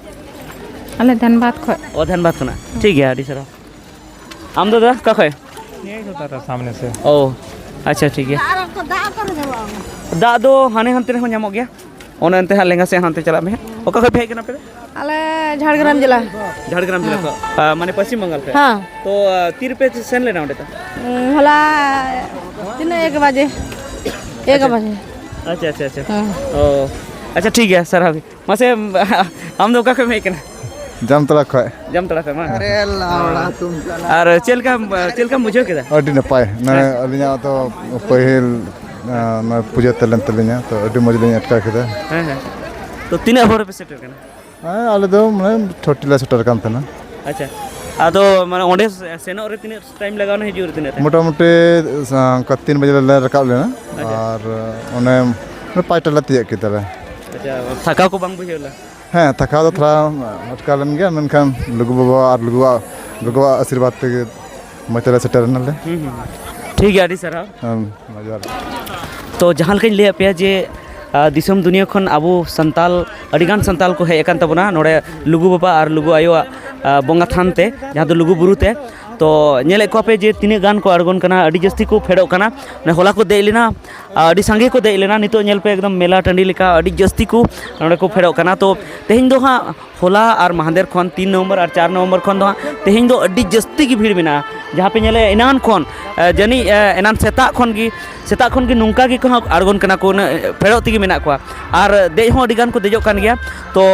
ᱟᱞᱮ ᱫᱷᱟᱱᱵᱟᱫᱽ ᱠᱷᱚᱡ᱾ ᱚ, ᱫᱷᱟᱱᱵᱟᱫᱽ ᱠᱷᱚᱱᱟᱜ᱾ ᱴᱷᱤᱠ ᱜᱮᱭᱟ, ᱟᱹᱰᱤ ᱥᱟᱨᱦᱟᱣ᱾ ᱟᱢ ᱫᱚ ᱫᱟᱫᱟ, ᱚᱠᱟ ᱠᱷᱚᱡ? ᱭᱮᱦᱤ ᱛᱚ ᱫᱟᱫᱟ ᱥᱟᱢᱱᱮ ᱥᱮ᱾ ᱚ, ᱟᱪᱪᱷᱟ, ᱴᱷᱤᱠ ᱜᱮᱭᱟ᱾ ᱫᱟᱜ ᱫᱚ ᱦᱟᱱᱮ ᱦᱟᱱᱛᱮ ᱨᱮᱦᱚᱸ ᱧᱟᱢᱚᱜ ᱜᱮᱭᱟ, ᱚᱱᱮ ᱚᱱᱛᱮ ᱦᱟᱸᱜ ᱞᱮᱸᱜᱟ ᱥᱮᱫ ᱦᱟᱱᱛᱮ ᱪᱟᱞᱟᱜ ᱢᱮ ᱦᱟᱸᱜ᱾ ᱚᱠᱟ ᱠᱷᱚᱡ ᱯᱮ ᱦᱮᱡ ᱠᱟᱱᱟ ᱟᱯᱮ ᱫᱚ? ᱟᱞᱮ ᱡᱷᱟᱲᱜᱨᱟᱢ ᱡᱮᱞᱟ᱾ ᱡᱷᱟᱲᱜᱨᱟᱢ ᱡᱮᱞᱟ ᱦᱮᱸ᱾ ᱠᱷᱚᱡ, ᱟ, ᱢᱟᱱᱮ ᱯᱚᱥᱪᱤᱢ ᱵᱟᱝᱜᱟᱞ ᱠᱷᱚᱡ? ᱦᱮᱸ᱾ ᱛᱚ, ᱟ, ᱛᱤ ᱨᱮᱯᱮ ᱥᱮᱱ ᱞᱮᱱᱟ ᱚᱸᱰᱮ ᱫᱚ? ᱩᱸ, ᱦᱚᱞᱟ ᱛᱤᱱᱟᱹᱜ, ᱮᱠ ᱵᱟᱡᱮ? ᱮᱠ ᱟᱪᱪᱷᱟ᱾ ᱵᱟᱡᱮ᱾ ᱟᱪᱪᱷᱟ, ᱟᱪᱪᱷᱟ, ᱟᱪᱪᱷᱟ᱾ ᱦᱮᱸ᱾ ᱚ, ᱟᱪᱪᱷᱟ, ᱴᱷᱤᱠ ᱜᱮᱭᱟ, ᱥᱟᱨᱦᱟᱣ ᱜᱮ᱾ ᱢᱟᱥᱮ, ᱟᱢ ᱫᱚ ᱚᱠᱟ ᱠᱷᱚᱱ ᱮᱢ ᱦᱮᱡ ᱠᱟᱱᱟ? ᱡᱟᱢᱛᱟᱲᱟ ᱠᱷᱚᱱ᱾ ᱡᱟᱢᱛᱟᱲᱟ ᱠᱷᱚᱱ ᱵᱟᱝ? ᱟᱨᱮ ᱞᱟᱣᱲᱟ ᱛᱩᱢ ᱪᱟᱞᱟᱜ᱾ ᱟᱨ ᱪᱮᱫ ᱞᱮᱠᱟ, ᱪᱮᱫ ᱞᱮᱠᱟᱢ ᱵᱩᱡᱷᱟᱹᱣ ᱠᱮᱫᱟ? ᱟᱹᱰᱤ ᱱᱟᱯᱟᱭ᱾ ᱱᱚᱜᱼᱚᱭ ᱦᱮᱸ᱾ ᱟᱹᱞᱤᱧᱟᱜ ᱫᱚ ᱯᱟᱹᱦᱤᱞ, ᱟᱸ, ᱱᱚᱣᱟ ᱯᱩᱡᱟᱹ ᱛᱟᱦᱮᱸ ᱞᱮᱱ ᱛᱟᱹᱞᱤᱧᱟ, ᱛᱚ ᱟᱹᱰᱤ ᱢᱚᱡᱽ ᱞᱤᱧ ᱟᱴᱠᱟᱨ ᱠᱮᱫᱟ᱾ ᱦᱮᱸ, ᱦᱮᱸ᱾ ᱛᱚ ᱛᱤᱱᱟᱹᱜ ᱦᱚᱲ ᱯᱮ ᱥᱮᱴᱮᱨ ᱠᱟᱱᱟ? ᱦᱮᱸ, ᱟᱞᱮ ᱫᱚ ᱢᱟᱱᱮ ᱛᱷᱟᱨᱴᱤ ᱞᱮ ᱥᱮᱴᱮᱨ ᱠᱟᱱ ᱛᱟᱦᱮᱱᱟ᱾ ᱟᱪᱪᱷᱟ, ᱟᱫᱚ ᱢᱟᱱᱮ ᱚᱸᱰᱮ ᱥᱮᱱᱚᱜ ᱨᱮ ᱛᱤᱱᱟᱹᱜ ᱴᱟᱭᱤᱢ ᱞᱟᱜᱟᱣ ᱮᱱᱟ, ᱦᱤᱡᱩᱜ ᱨᱮ ᱛᱤᱱᱟᱹᱜ ᱴᱟᱭᱤᱢ? ᱢᱚᱴᱟᱢᱩᱴᱤ, ᱥᱟ-, ᱚᱱᱠᱟ ᱛᱤᱱ ᱵᱟᱡᱮ ᱞᱮ ᱨᱟᱠᱟᱵ ᱞᱮᱱᱟ᱾ ᱟᱪᱪᱷᱟ᱾ ᱟᱨ ᱚᱱᱮ, ᱚᱱᱮ ᱯᱟᱸᱪᱴᱟ ᱞᱮ ᱛᱤᱭᱳᱜ ᱠᱮᱫᱟ ᱞᱮ᱾ ᱟᱪᱪᱷᱟ, ᱛᱷᱟᱠᱟᱣ ᱠᱚ ᱵᱟᱝ ᱵᱩᱡᱷᱟᱹᱣ ᱞᱮᱱᱟ? ᱦᱮᱸ, ᱛᱷᱟᱠᱟᱣ ᱫᱚ ᱛᱷᱚᱲᱟ ᱟᱴᱠᱟᱣ ᱞᱮᱱ ᱜᱮᱭᱟ, ᱢᱮᱱᱠᱷᱟᱱ ᱞᱩᱜᱩ ᱵᱟᱵᱟ ᱟᱨ ᱞᱩᱜᱩᱣᱟᱜ, ᱜᱚᱜᱚᱣᱟᱜ ᱟᱥᱤᱨᱵᱟᱫᱽ ᱛᱮᱜᱮ ᱢᱚᱡᱽ ᱛᱮᱞᱮ ᱥᱮᱴᱮᱨ ᱮᱱᱟᱞᱮ᱾ ᱦᱩᱸ, ᱦᱩᱸ, ᱦᱩᱸ᱾ ᱴᱷᱤᱠ ᱜᱮᱭᱟ, ᱟᱹᱰᱤ ᱥᱟᱨᱦᱟᱣ᱾ ᱦᱮᱸ, ᱢᱟ ᱡᱚᱦᱟᱨ᱾ ᱛᱚ ᱡᱟᱦᱟᱸ ᱞᱮᱠᱟᱧ ᱞᱟᱹᱭᱟᱫ ᱯᱮᱭᱟ ᱡᱮ, ᱟ, ᱫᱤᱥᱚᱢ ᱫᱩᱱᱤᱭᱟᱹ ᱠᱷᱚᱱ ᱟᱵᱚ ᱥᱟᱱᱛᱟᱞ ᱟᱹᱰᱤᱜᱟᱱ ᱥᱟᱱᱛᱟᱞ ᱠᱚ ᱦᱮᱡ ᱟᱠᱟᱱ ᱛᱟᱵᱚᱱᱟ ᱱᱚᱰᱮ ᱞᱩᱜᱩ ᱵᱟᱵᱟ ᱟᱨ ᱞᱩᱜᱩ ᱟᱭᱳᱣᱟᱜ, ᱟ, ᱵᱚᱸᱜᱟ ᱛᱷᱟᱱ ᱛᱮ, ᱡᱟᱦᱟᱸ ᱫᱚ ᱞᱩᱜᱩ ᱵᱩᱨᱩ ᱛᱮ᱾ ᱛᱚ ᱧᱮᱞᱮᱫ ᱠᱚᱣᱟ ᱯᱮ ᱡᱮ ᱛᱤᱱᱟᱹᱜ ᱜᱟᱱ ᱠᱚ ᱟᱬᱜᱚᱱ ᱠᱟᱱᱟ, ᱟᱹᱰᱤ ᱡᱟᱹᱥᱛᱤ ᱠᱚ ᱯᱷᱮᱰᱚᱜ ᱠᱟᱱᱟ᱾ ᱢᱟᱱᱮ ᱦᱚᱞᱟ ᱠᱚ ᱫᱮᱡ ᱞᱮᱱᱟ, ᱟ, ᱟᱹᱰᱤ ᱥᱟᱸᱜᱮ ᱠᱚ ᱫᱮᱡ ᱞᱮᱱᱟ᱾ ᱱᱤᱛᱚᱜ ᱧᱮᱞ ᱯᱮ ᱮᱠᱫᱚᱢ ᱢᱮᱞᱟ ᱴᱟᱺᱰᱤ ᱞᱮᱠᱟ ᱟᱹᱰᱤ ᱡᱟᱹᱥᱛᱤ ᱠᱚ ᱱᱚᱰᱮ ᱠᱚ ᱯᱷᱮᱰᱚᱜ ᱠᱟᱱᱟ᱾ ᱛᱚ ᱛᱮᱦᱮᱧ ᱫᱚ ᱦᱟᱸᱜ ᱦᱚᱞᱟ ᱟᱨ ᱢᱟᱦᱫᱮᱨ ᱠᱷᱚᱱ ᱛᱤᱱ ᱱᱚᱢᱵᱚᱨ ᱟᱨ ᱪᱟᱨ ᱱᱚᱢᱵᱚᱨ ᱠᱷᱚᱱ ᱫᱚ ᱦᱟᱸᱜ ᱛᱮᱦᱮᱧ ᱫᱚ ᱟᱹᱰᱤ ᱡᱟᱹᱥᱛᱤ ᱜᱮ ᱵᱷᱤᱲ ᱢᱮᱱᱟᱜᱼᱟ᱾ ᱡᱟᱦᱟᱸ ᱯᱮ ᱧᱮᱞᱮᱫᱼᱟ ᱮᱱᱟᱱ ᱠᱷᱚᱱ, ᱮ, ᱡᱟᱹᱱᱤᱡ, ᱮ, ᱮᱱᱟᱱ ᱥᱮᱛᱟᱜ ᱠᱷᱚᱱ ᱜᱮ, ᱥᱮᱛᱟᱜ ᱠᱷᱚᱱ ᱜᱮ ᱱᱚᱝᱠᱟ ᱜᱮᱠᱚ ᱦᱟᱸᱜ ᱟᱬᱜᱚᱱ ᱠᱟᱱᱟ ᱠᱚ, ᱩᱱᱟᱹᱜ ᱯᱷᱮᱰᱚᱜ ᱛᱮᱜᱮ ᱢᱮᱱᱟᱜ ᱠᱚᱣᱟ᱾ ᱟᱨ ᱫᱮᱡ ᱦᱚᱸ ᱟᱹᱰᱤ ᱜᱟᱱ ᱠᱚ ᱫᱮᱡᱚᱜ ᱠᱟᱱ ᱜᱮᱭᱟ᱾ ᱛᱚ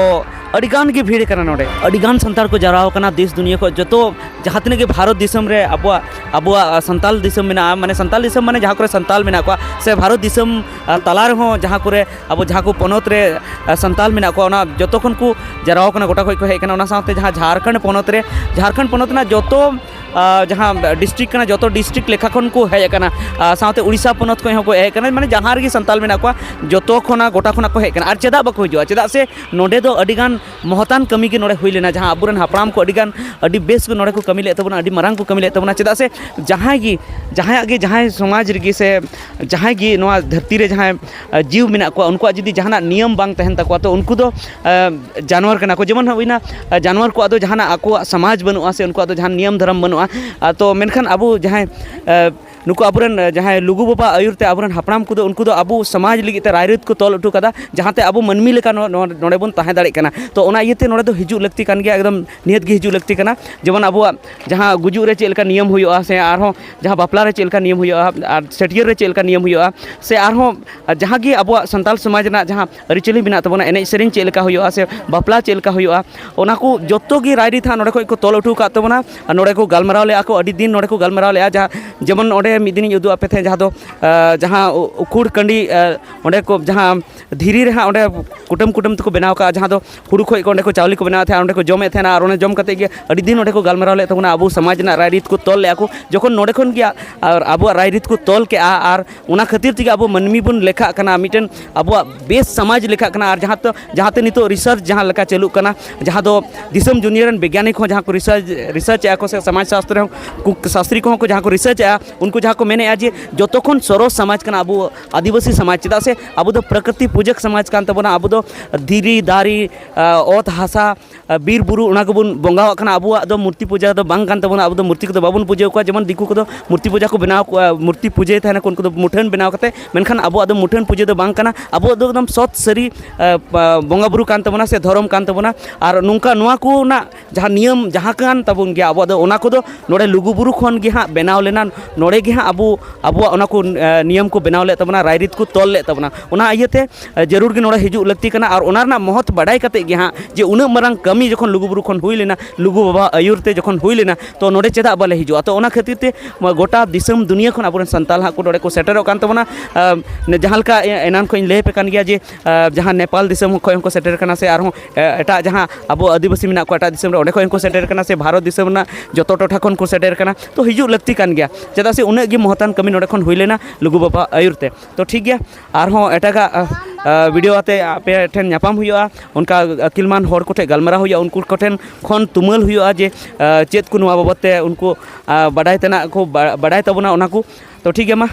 ᱟᱹᱰᱤ ᱜᱟᱱ ᱜᱮ ᱵᱷᱤᱲ ᱠᱟᱱᱟ ᱱᱚᱰᱮ, ᱟᱹᱰᱤ ᱜᱟᱱ ᱥᱟᱱᱛᱟᱲ ᱠᱚ ᱡᱟᱣᱨᱟ ᱟᱠᱟᱱᱟ ᱫᱮᱥ ᱫᱩᱱᱤᱭᱟᱹ ᱠᱷᱚᱱ, ᱡᱚᱛᱚ ᱡᱟᱦᱟᱸ ᱛᱤᱱᱟᱹᱜ ᱜᱮ ᱵᱷᱟᱨᱚᱛ ᱫᱤᱥᱚᱢ ᱨᱮ ᱟᱵᱚᱣᱟᱜ, ᱟᱵᱚᱣᱟᱜ ᱥᱟᱱᱛᱟᱞ ᱫᱤᱥᱚᱢ ᱢᱮᱱᱟᱜᱼᱟ, ᱢᱟᱱᱮ ᱥᱟᱱᱛᱟᱞ ᱫᱤᱥᱚᱢ ᱢᱟᱱᱮ ᱡᱟᱦᱟᱸ ᱠᱚᱨᱮ ᱥᱟᱱᱛᱟᱞ ᱢᱮᱱᱟᱜ ᱠᱚᱣᱟ, ᱥᱮ ᱵᱷᱟᱨᱚᱛ ᱫᱤᱥᱚᱢ, ᱟ, ᱛᱟᱞᱟ ᱨᱮᱦᱚᱸ ᱡᱟᱦᱟᱸ ᱠᱚᱨᱮ ᱟᱵᱚ ᱡᱟᱦᱟᱸ ᱠᱚ ᱯᱚᱱᱚᱛ ᱨᱮ, ᱟ, ᱥᱟᱱᱛᱟᱞ ᱢᱮᱱᱟᱜ ᱠᱚᱣᱟ, ᱚᱱᱟ ᱡᱚᱛᱚ ᱠᱷᱚᱱ ᱠᱚ ᱡᱟᱨᱣᱟ ᱠᱟᱱᱟ, ᱜᱚᱴᱟ ᱠᱷᱚᱱ ᱠᱚ ᱦᱮᱡ ᱟᱠᱟᱱᱟ᱾ ᱚᱱᱟ ᱥᱟᱶᱛᱮ ᱡᱟᱦᱟᱸ ᱡᱷᱟᱲᱠᱷᱚᱸᱰ ᱯᱚᱱᱚᱛ ᱨᱮ, ᱡᱷᱟᱲᱠᱷᱚᱸᱰ ᱯᱚᱱᱚᱛ ᱨᱮᱱᱟᱜ ᱡᱚᱛᱚ, ᱟ, ᱡᱟᱦᱟᱸ ᱰᱤᱥᱴᱨᱤᱠᱴ ᱠᱟᱱᱟ, ᱡᱚᱛᱚ ᱰᱤᱥᱴᱨᱤᱠᱴ ᱞᱮᱠᱷᱟ ᱠᱷᱚᱱ ᱠᱚ ᱦᱮᱡ ᱟᱠᱟᱱᱟ, ᱟ, ᱥᱟᱶᱛᱮ ᱩᱲᱤᱥᱥᱟ ᱯᱚᱱᱚᱛ ᱠᱷᱚᱱ ᱦᱚᱸᱠᱚ ᱦᱮᱡ ᱟᱠᱟᱱᱟ᱾ ᱢᱟᱱᱮ ᱡᱟᱦᱟᱸ ᱨᱮᱜᱮ ᱥᱟᱱᱛᱟᱞ ᱢᱮᱱᱟᱜ ᱠᱚᱣᱟ, ᱡᱚᱛᱚ ᱠᱷᱚᱱᱟᱜ, ᱜᱚᱴᱟ ᱠᱷᱚᱱᱟᱜ ᱠᱚ ᱦᱮᱡ ᱟᱠᱟᱱᱟ᱾ ᱟᱨ ᱪᱮᱫᱟᱜ ᱵᱟᱠᱚ ᱦᱤᱡᱩᱜᱼᱟ? ᱪᱮᱫᱟᱜ ᱥᱮ ᱱᱚᱰᱮ ᱫᱚ ᱟᱹᱰᱤᱜᱟᱱ ᱢᱚᱦᱚᱛᱟᱱ ᱠᱟᱹᱢᱤ ᱜᱮ ᱱᱚᱰᱮ ᱦᱩᱭ ᱞᱮᱱᱟ, ᱡᱟᱦᱟᱸ ᱟᱵᱚᱨᱮᱱ ᱦᱟᱯᱲᱟᱢ ᱠᱚ ᱟᱹᱰᱤᱜᱟᱱ, ᱟᱹᱰᱤ ᱵᱮᱥ ᱠᱚ ᱱᱚᱰᱮ ᱠᱚ ᱠᱟᱹᱢᱤ ᱞᱮᱫ ᱛᱟᱵᱚᱱᱟ, ᱟᱹᱰᱤ ᱢᱟᱨᱟᱝ ᱠᱚ ᱠᱟᱹᱢᱤ ᱞᱮᱫ ᱛᱟᱵᱚᱱᱟ᱾ ᱪᱮᱫᱟᱜ ᱥᱮ ᱡᱟᱦᱟᱸᱭ ᱜᱮ, ᱡᱟᱦᱟᱸᱭᱟᱜ ᱜᱮ, ᱡᱟᱦᱟᱸᱭ ᱥᱚᱢᱟᱡᱽ ᱨᱮᱜᱮ ᱥᱮ ᱡᱟᱦᱟᱸᱭ ᱜᱮ ᱱᱚᱣᱟ ᱫᱷᱟᱹᱨᱛᱤ ᱨᱮ ᱡᱟᱦᱟᱸᱭ, ᱟ, ᱡᱤᱣ ᱢᱮᱱᱟᱜ ᱠᱚᱣᱟ, ᱩᱱᱠᱩᱣᱟᱜ ᱡᱩᱫᱤ ᱡᱟᱦᱟᱱᱟᱜ ᱱᱤᱭᱚᱢ ᱵᱟᱝ ᱛᱟᱦᱮᱱ ᱛᱟᱠᱚᱣᱟ, ᱛᱚ ᱩᱱᱠᱩ ᱫᱚ, ᱟ, ᱡᱟᱱᱣᱟᱨ ᱠᱟᱱᱟ ᱠᱚ᱾ ᱡᱮᱢᱚᱱ ᱦᱩᱭᱱᱟ, ᱟ, ᱡᱟᱱᱣᱟᱨ ᱠᱚᱣᱟᱜ ᱫᱚ ᱡᱟᱦᱟᱱᱟᱜ ᱟᱠᱚᱣᱟᱜ ᱥᱚᱢᱟᱡᱽ ᱵᱟᱹᱱᱩᱜᱼᱟ ᱥᱮ ᱩᱱᱠᱩᱣᱟᱜ ᱫᱚ ᱡᱟᱦᱟᱱ ᱱᱤᱭᱚᱢ ᱫᱷᱚᱨᱚᱢ ᱵᱟᱹᱱᱩᱜᱼᱟ᱾ ᱟ, ᱛᱚ ᱢᱮᱱᱠᱷᱟᱱ ᱟᱵᱚ ᱡᱟᱦᱟᱸᱭ, ᱟ, ᱱᱩᱠᱩ ᱟᱵᱚᱨᱮᱱ, ᱮ, ᱡᱟᱦᱟᱸᱭ ᱞᱩᱜᱩ ᱵᱟᱵᱟ ᱟᱹᱭᱩᱨ ᱛᱮ ᱟᱵᱚᱨᱮᱱ ᱦᱟᱯᱲᱟᱢ ᱠᱚᱫᱚ, ᱩᱱᱠᱩ ᱫᱚ ᱟᱵᱚ ᱥᱚᱢᱟᱡᱽ ᱞᱟᱹᱜᱤᱫ ᱛᱮ ᱨᱟᱭᱨᱤᱛ ᱠᱚ ᱛᱚᱞ ᱦᱚᱴᱚ ᱠᱟᱫᱟ, ᱡᱟᱦᱟᱸᱛᱮ ᱟᱵᱚ ᱢᱟᱹᱱᱢᱤ ᱞᱮᱠᱟ ᱱᱚ-, ᱱᱚ-, ᱱᱚᱰᱮ ᱵᱚᱱ ᱛᱟᱦᱮᱸ ᱫᱟᱲᱮᱭᱟᱜ ᱠᱟᱱᱟ᱾ ᱛᱚ ᱚᱱᱟ ᱤᱭᱟᱹᱛᱮ ᱱᱚᱰᱮ ᱫᱚ ᱦᱤᱡᱩᱜ ᱞᱟᱹᱠᱛᱤ ᱠᱟᱱ ᱜᱮᱭᱟ, ᱮᱠᱫᱚᱢ ᱱᱤᱦᱟᱹᱛ ᱜᱮ ᱦᱤᱡᱩᱜ ᱞᱟᱹᱠᱛᱤ ᱠᱟᱱᱟ᱾ ᱡᱮᱢᱚᱱ ᱟᱵᱚᱣᱟᱜ ᱡᱟᱦᱟᱸ ᱜᱩᱡᱩᱜ ᱨᱮ ᱪᱮᱫ ᱞᱮᱠᱟ ᱱᱤᱭᱚᱢ ᱦᱩᱭᱩᱜᱼᱟ, ᱥᱮ ᱟᱨᱦᱚᱸ ᱡᱟᱦᱟᱸ ᱵᱟᱯᱞᱟ ᱨᱮ ᱪᱮᱫ ᱞᱮᱠᱟ ᱱᱤᱭᱚᱢ ᱦᱩᱭᱩᱜᱼᱟ, ᱟᱨ ᱪᱷᱟᱹᱴᱭᱟᱹᱨ ᱨᱮ ᱪᱮᱫ ᱞᱮᱠᱟ ᱱᱤᱭᱚᱢ ᱦᱩᱭᱩᱜᱼᱟ, ᱥᱮ ᱟᱨᱦᱚᱸ ᱡᱟᱦᱟᱸ ᱜᱮ ᱟᱵᱚᱣᱟᱜ ᱥᱟᱱᱛᱟᱞ ᱥᱚᱢᱟᱡᱽ ᱨᱮᱱᱟᱜ ᱡᱟᱦᱟᱸ ᱟᱹᱨᱤᱪᱟᱹᱞᱤ ᱢᱮᱱᱟᱜ ᱛᱟᱵᱚᱱᱟ, ᱮᱱᱮᱡ ᱥᱮᱨᱮᱧ ᱪᱮᱫ ᱞᱮᱠᱟ ᱦᱩᱭᱩᱜᱼᱟ, ᱥᱮ ᱵᱟᱯᱞᱟ ᱪᱮᱫ ᱞᱮᱠᱟ ᱦᱩᱭᱩᱜᱼᱟ, ᱚᱱᱟ ᱠᱚ ᱡᱚᱛᱚ ᱜᱮ ᱨᱟᱭᱨᱤᱛ ᱦᱟᱸᱜ ᱱᱚᱰᱮ ᱠᱷᱚᱡ ᱠᱚ ᱛᱚᱞ ᱦᱚᱴᱚ ᱟᱠᱟᱫ ᱛᱟᱵᱚᱱᱟ᱾ ᱟᱨ ᱱᱚᱰᱮ ᱠᱚ ᱜᱟᱞᱢᱟᱨᱟᱣ ᱞᱮᱫᱼᱟ ᱠᱚ, ᱟᱹᱰᱤ ᱫᱤᱱ ᱱᱚᱰᱮ ᱠᱚ ᱜᱟᱞᱢᱟᱨᱟᱣ ᱞᱮᱫᱼᱟ᱾ ᱡᱟᱦᱟᱸ ᱡᱮᱢᱚᱱ ᱚᱸᱰᱮ ᱢᱤᱫ ᱫᱤᱱᱤᱧ ᱩᱫᱩᱜ ᱟᱯᱮ ᱛᱟᱦᱮᱸᱫ, ᱡᱟᱦᱟᱸ ᱫᱚ, ᱟᱸ, ᱡᱟᱦᱟᱸ ᱩ-, ᱩᱠᱷᱩᱲ ᱠᱟᱺᱰᱤ, ᱟᱸ, ᱚᱸᱰᱮ ᱠᱚ ᱡᱟᱦᱟᱸ ᱫᱷᱤᱨᱤ ᱨᱮ ᱦᱟᱸᱜ ᱚᱸᱰᱮ ᱠᱩᱴᱟᱹᱢ ᱠᱩᱴᱟᱹᱢ ᱛᱮᱠᱚ ᱵᱮᱱᱟᱣ ᱠᱟᱜᱼᱟ, ᱡᱟᱦᱟᱸ ᱫᱚ ᱦᱩᱲᱩ ᱠᱷᱚᱡ ᱠᱚ ᱚᱸᱰᱮ ᱠᱚ ᱪᱟᱣᱞᱮ ᱠᱚ ᱵᱮᱱᱟᱣᱮᱫ ᱛᱟᱦᱮᱸᱫ, ᱟᱨ ᱚᱸᱰᱮ ᱠᱚ ᱡᱚᱢᱮᱫ ᱛᱟᱦᱮᱱᱟ, ᱟᱨ ᱚᱸᱰᱮ ᱡᱚᱢ ᱠᱟᱛᱮᱫ ᱜᱮ ᱟᱹᱰᱤ ᱫᱤᱱ ᱚᱸᱰᱮ ᱠᱚ ᱜᱟᱞᱢᱟᱨᱟᱣ ᱞᱮᱫ ᱛᱟᱵᱚᱱᱟ, ᱟᱵᱚ ᱥᱚᱢᱟᱡᱽ ᱨᱮᱱᱟᱜ ᱨᱟᱭᱨᱤᱛ ᱠᱚ ᱛᱚᱞ ᱞᱮᱫᱼᱟ ᱠᱚ᱾ ᱡᱚᱠᱷᱚᱱ ᱱᱚᱰᱮ ᱠᱷᱚᱱ ᱜᱮ ᱟ-, ᱟᱨ ᱟᱵᱚᱣᱟᱜ ᱨᱟᱭᱨᱤᱛ ᱠᱚ ᱛᱚᱞ ᱠᱮᱜᱼᱟ, ᱟᱨ ᱚᱱᱟ ᱠᱷᱟᱹᱛᱤᱨ ᱛᱮᱜᱮ ᱟᱵᱚ ᱢᱟᱹᱱᱢᱤ ᱵᱚᱱ ᱞᱮᱠᱷᱟᱜ ᱠᱟᱱᱟ, ᱢᱤᱫᱴᱮᱱ ᱟᱵᱚᱣᱟᱜ ᱵᱮᱥ ᱥᱚᱢᱟᱡᱽ ᱞᱮᱠᱷᱟᱜ ᱠᱟᱱᱟ᱾ ᱟᱨ ᱡᱟᱦᱟᱸ ᱛᱚ, ᱡᱟᱦᱟᱸᱛᱮ ᱱᱤᱛᱚᱜ ᱨᱤᱥᱟᱨᱪ ᱡᱟᱦᱟᱸ ᱞᱮᱠᱟ ᱪᱟᱹᱞᱩᱜ ᱠᱟᱱᱟ, ᱡᱟᱦᱟᱸ ᱫᱚ ᱫᱤᱥᱚᱢ ᱫᱩᱱᱤᱭᱟᱹ ᱨᱮᱱ ᱵᱤᱜᱽᱜᱟᱱᱤ ᱠᱚᱦᱚᱸ ᱡᱟᱦᱟᱸ ᱠᱚ ᱨᱤᱥᱟᱨᱪ, ᱨᱤᱥᱟᱨᱪ ᱮᱜᱼᱟ ᱠᱚ, ᱥᱮ ᱥᱚᱢᱟᱡᱽ ᱥᱟᱥᱛᱨᱚ ᱦᱚᱸ ᱠᱚ, ᱥᱟᱥᱛᱨᱤ ᱠᱚᱦᱚᱸ ᱠᱚ ᱡᱟᱦᱟᱸ ᱠᱚ ᱨᱤᱥᱟᱨᱪ ᱮᱜᱼᱟ, ᱩᱱᱠᱩ ᱡᱟᱦᱟᱸ ᱠᱚ ᱢᱮᱱᱮᱜᱼᱟ ᱡᱮ ᱡᱚᱛᱚ ᱠᱷᱚᱱ ᱥᱚᱨᱚᱥ ᱥᱚᱢᱟᱡᱽ ᱠᱟᱱᱟ ᱟᱵᱚ ᱟᱹᱫᱤᱵᱟᱹᱥᱤ ᱥᱚᱢᱟᱡᱽ, ᱪᱮᱫᱟᱜ ᱥᱮ ᱟᱵᱚ ᱫᱚ ᱯᱨᱚᱠᱨᱤᱛᱤ ᱯᱩᱡᱟᱹᱠ ᱥᱚᱢᱟᱡᱽ ᱠᱟᱱ ᱛᱟᱵᱚᱱᱟ᱾ ᱟᱵᱚ ᱫᱚ ᱫᱷᱤᱨᱤ, ᱫᱟᱨᱮ, ᱟᱸ, ᱚᱛ ᱦᱟᱥᱟ, ᱟᱸ, ᱵᱤᱨ ᱵᱩᱨᱩ, ᱚᱱᱟ ᱠᱚᱵᱚᱱ ᱵᱚᱸᱜᱟᱣᱟᱜ ᱠᱟᱱᱟ᱾ ᱟᱵᱚᱣᱟᱜ ᱫᱚ ᱢᱩᱨᱛᱤ ᱯᱩᱡᱟᱹ ᱫᱚ ᱵᱟᱝ ᱠᱟᱱ ᱛᱟᱵᱚᱱᱟ, ᱟᱵᱚ ᱫᱚ ᱢᱩᱨᱛᱤ ᱠᱚᱫᱚ ᱵᱟᱵᱚᱱ ᱯᱩᱡᱟᱹ ᱟᱠᱚᱣᱟ᱾ ᱡᱮᱢᱚᱱ ᱫᱤᱠᱩ ᱠᱚᱫᱚ ᱢᱩᱨᱛᱤ ᱯᱩᱡᱟ ᱠᱚ ᱵᱮᱱᱟᱣ ᱠᱚᱣᱟ, ᱢᱩᱨᱛᱤ ᱯᱩᱡᱟᱹᱭ ᱛᱟᱦᱮᱱᱟ ᱠᱚ, ᱩᱱᱠᱩ ᱫᱚ ᱢᱩᱴᱷᱟᱹᱱ ᱵᱮᱱᱟᱣ ᱠᱟᱛᱮ, ᱢᱮᱱᱠᱷᱟᱱ ᱟᱵᱚᱣᱟᱜ ᱫᱚ ᱢᱩᱴᱷᱟᱹᱱ ᱯᱩᱡᱟᱹ ᱫᱚ ᱵᱟᱝ ᱠᱟᱱᱟ᱾ ᱟᱵᱚᱣᱟᱜ ᱫᱚ ᱮᱠᱫᱚᱢ ᱥᱚᱛ ᱥᱟᱹᱨᱤ, ᱟᱸ, ᱯᱟ-, ᱵᱚᱸᱜᱟ ᱵᱩᱨᱩ ᱠᱟᱱ ᱛᱟᱵᱚᱱᱟ ᱥᱮ ᱫᱷᱚᱨᱚᱢ ᱠᱟᱱ ᱛᱟᱵᱚᱱᱟ᱾ ᱟᱨ ᱱᱚᱝᱠᱟ ᱱᱚᱣᱟ ᱠᱚ ᱨᱮᱱᱟᱜ ᱡᱟᱦᱟᱸ ᱱᱤᱭᱚᱢ ᱡᱟᱦᱟᱸ ᱠᱟᱱ ᱛᱟᱵᱚᱱ ᱜᱮᱭᱟ, ᱟᱵᱚᱣᱟᱜ ᱫᱚ ᱚᱱᱟ ᱠᱚᱫᱚ ᱱᱚᱰᱮ ᱞᱩᱜᱩᱵᱩᱨᱩ ᱠᱷᱚᱱ ᱜᱮ ᱦᱟᱸᱜ ᱵᱮᱱᱟᱣ ᱞᱮᱱᱟ, ᱱᱚᱰᱮ ᱜᱮ ᱦᱟᱸᱜ ᱟᱵᱚ, ᱟᱵᱚᱣᱟᱜ ᱚᱱᱟ ᱠᱚ, ᱮ, ᱱᱤᱭᱚᱢ ᱠᱚ ᱵᱮᱱᱟᱣ ᱞᱮᱫ ᱛᱟᱵᱚᱱᱟ, ᱨᱟᱭᱨᱤᱛ ᱠᱚ ᱛᱚᱞ ᱞᱮᱫ ᱛᱟᱵᱚᱱᱟ᱾ ᱚᱱᱟ ᱤᱭᱟᱹᱛᱮ, ᱮ, ᱡᱟᱹᱨᱩᱲ ᱜᱮ ᱱᱚᱰᱮ ᱦᱤᱡᱩᱜ ᱞᱟᱹᱠᱛᱤ ᱠᱟᱱᱟ᱾ ᱟᱨ ᱚᱱᱟ ᱨᱮᱱᱟᱜ ᱢᱚᱦᱚᱛ ᱵᱟᱰᱟᱭ ᱠᱟᱛᱮ ᱜᱮ ᱦᱟᱸᱜ, ᱡᱮ ᱩᱱᱟᱹᱜ ᱢᱟᱨᱟᱝ ᱠᱟᱹᱢᱤ ᱡᱚᱠᱷᱚᱱ ᱞᱩᱜᱩᱵᱩᱨᱩ ᱠᱷᱚᱱ ᱦᱩᱭ ᱞᱮᱱᱟ, ᱞᱩᱜᱩ ᱵᱟᱵᱟ ᱟᱹᱭᱩᱨ ᱛᱮ ᱡᱚᱠᱷᱚᱱ ᱦᱩᱭ ᱞᱮᱱᱟ, ᱛᱚ ᱱᱚᱰᱮ ᱪᱮᱫᱟᱜ ᱵᱟᱞᱮ ᱦᱤᱡᱩᱜᱼᱟ? ᱛᱚ ᱚᱱᱟ ᱠᱷᱟᱹᱛᱤᱨ ᱛᱮ ᱜᱚᱴᱟ ᱫᱤᱥᱚᱢ ᱫᱩᱱᱤᱭᱟᱹ ᱠᱷᱚᱱ ᱟᱵᱚᱨᱮᱱ ᱥᱟᱱᱛᱟᱲ ᱦᱟᱸᱜ ᱠᱚ ᱱᱚᱰᱮ ᱠᱚ ᱥᱮᱴᱮᱨᱚᱜ ᱠᱟᱱ ᱛᱟᱵᱚᱱᱟ᱾ ᱮ, ᱡᱟᱦᱟᱸ ᱞᱮᱠᱟ ᱮ-, ᱮᱱᱟᱱ ᱠᱷᱚᱱ ᱤᱧ ᱞᱟᱹᱭ ᱟᱯᱮ ᱠᱟᱱ ᱜᱮᱭᱟ ᱡᱮ, ᱮ, ᱡᱟᱦᱟᱸ ᱱᱮᱯᱟᱞ ᱫᱤᱥᱚᱢ ᱠᱷᱚᱱ ᱦᱚᱸᱠᱚ ᱥᱮᱴᱮᱨ ᱠᱟᱱᱟ, ᱥᱮ ᱟᱨᱦᱚᱸ ᱮ, ᱮᱴᱟᱜ ᱡᱟᱦᱟᱸ ᱟᱵᱚ ᱟᱹᱫᱤᱵᱟᱹᱥᱤ ᱢᱮᱱᱟᱜ ᱠᱚᱣᱟ ᱮᱴᱟᱜ ᱫᱤᱥᱚᱢ ᱨᱮ, ᱚᱸᱰᱮ ᱠᱷᱚᱱ ᱦᱚᱸᱠᱚ ᱥᱮᱴᱮᱨ ᱠᱟᱱᱟ, ᱥᱮ ᱵᱷᱟᱨᱚᱛ ᱫᱤᱥᱚᱢ ᱨᱮᱱᱟᱜ ᱡᱚᱛᱚ ᱴᱚᱴᱷᱟ ᱠᱷᱚᱱ ᱠᱚ ᱥᱮᱴᱮᱨ ᱠᱟᱱᱟ᱾ ᱛᱚ ᱦᱤᱡᱩᱜ ᱞᱟᱹᱠᱛᱤ ᱠᱟᱱ ᱜᱮᱭᱟ, ᱪᱮᱫᱟᱜ ᱥᱮ ᱩᱱᱟᱹᱜ ᱜᱮ ᱢᱚᱦᱚᱛᱟᱱ ᱠᱟᱹᱢᱤ ᱱᱚᱰᱮ ᱠᱷᱚᱱ ᱦᱩᱭ ᱞᱮᱱᱟ ᱞᱩᱜᱩ ᱵᱟᱵᱟ ᱟᱹᱭᱩᱨ ᱛᱮ᱾ ᱛᱚ ᱴᱷᱤᱠ ᱜᱮᱭᱟ, ᱟᱨᱦᱚᱸ ᱮᱴᱟᱜᱟᱜ, ᱟ, ᱟ, ᱵᱷᱤᱰᱤᱭᱳ ᱟᱛᱮ ᱟᱯᱮ ᱴᱷᱮᱱ ᱧᱟᱯᱟᱢ ᱦᱩᱭᱩᱜᱼᱟ, ᱚᱱᱠᱟ ᱟᱹᱠᱤᱞᱢᱟᱱ ᱦᱚᱲ ᱠᱚᱴᱷᱮᱱ ᱜᱟᱞᱢᱟᱨᱟᱣ ᱦᱩᱭᱩᱜᱼᱟ, ᱩᱱᱠᱩ ᱠᱚᱴᱷᱮᱱ ᱠᱷᱚᱱ ᱛᱩᱢᱟᱹᱞ ᱦᱩᱭᱩᱜᱼᱟ ᱡᱮ, ᱟ, ᱪᱮᱫ ᱠᱚ ᱱᱚᱣᱟ ᱵᱟᱵᱚᱫ ᱛᱮ ᱩᱱᱠᱩ, ᱟ, ᱵᱟᱰᱟᱭ ᱛᱮᱱᱟᱜ ᱠᱚ ᱵᱟ-, ᱵᱟᱰᱟᱭ ᱛᱟᱵᱚᱱᱟ ᱚᱱᱟ ᱠᱚ᱾ ᱛᱚ ᱴᱷᱤᱠ ᱜᱮᱭᱟ, ᱢᱟ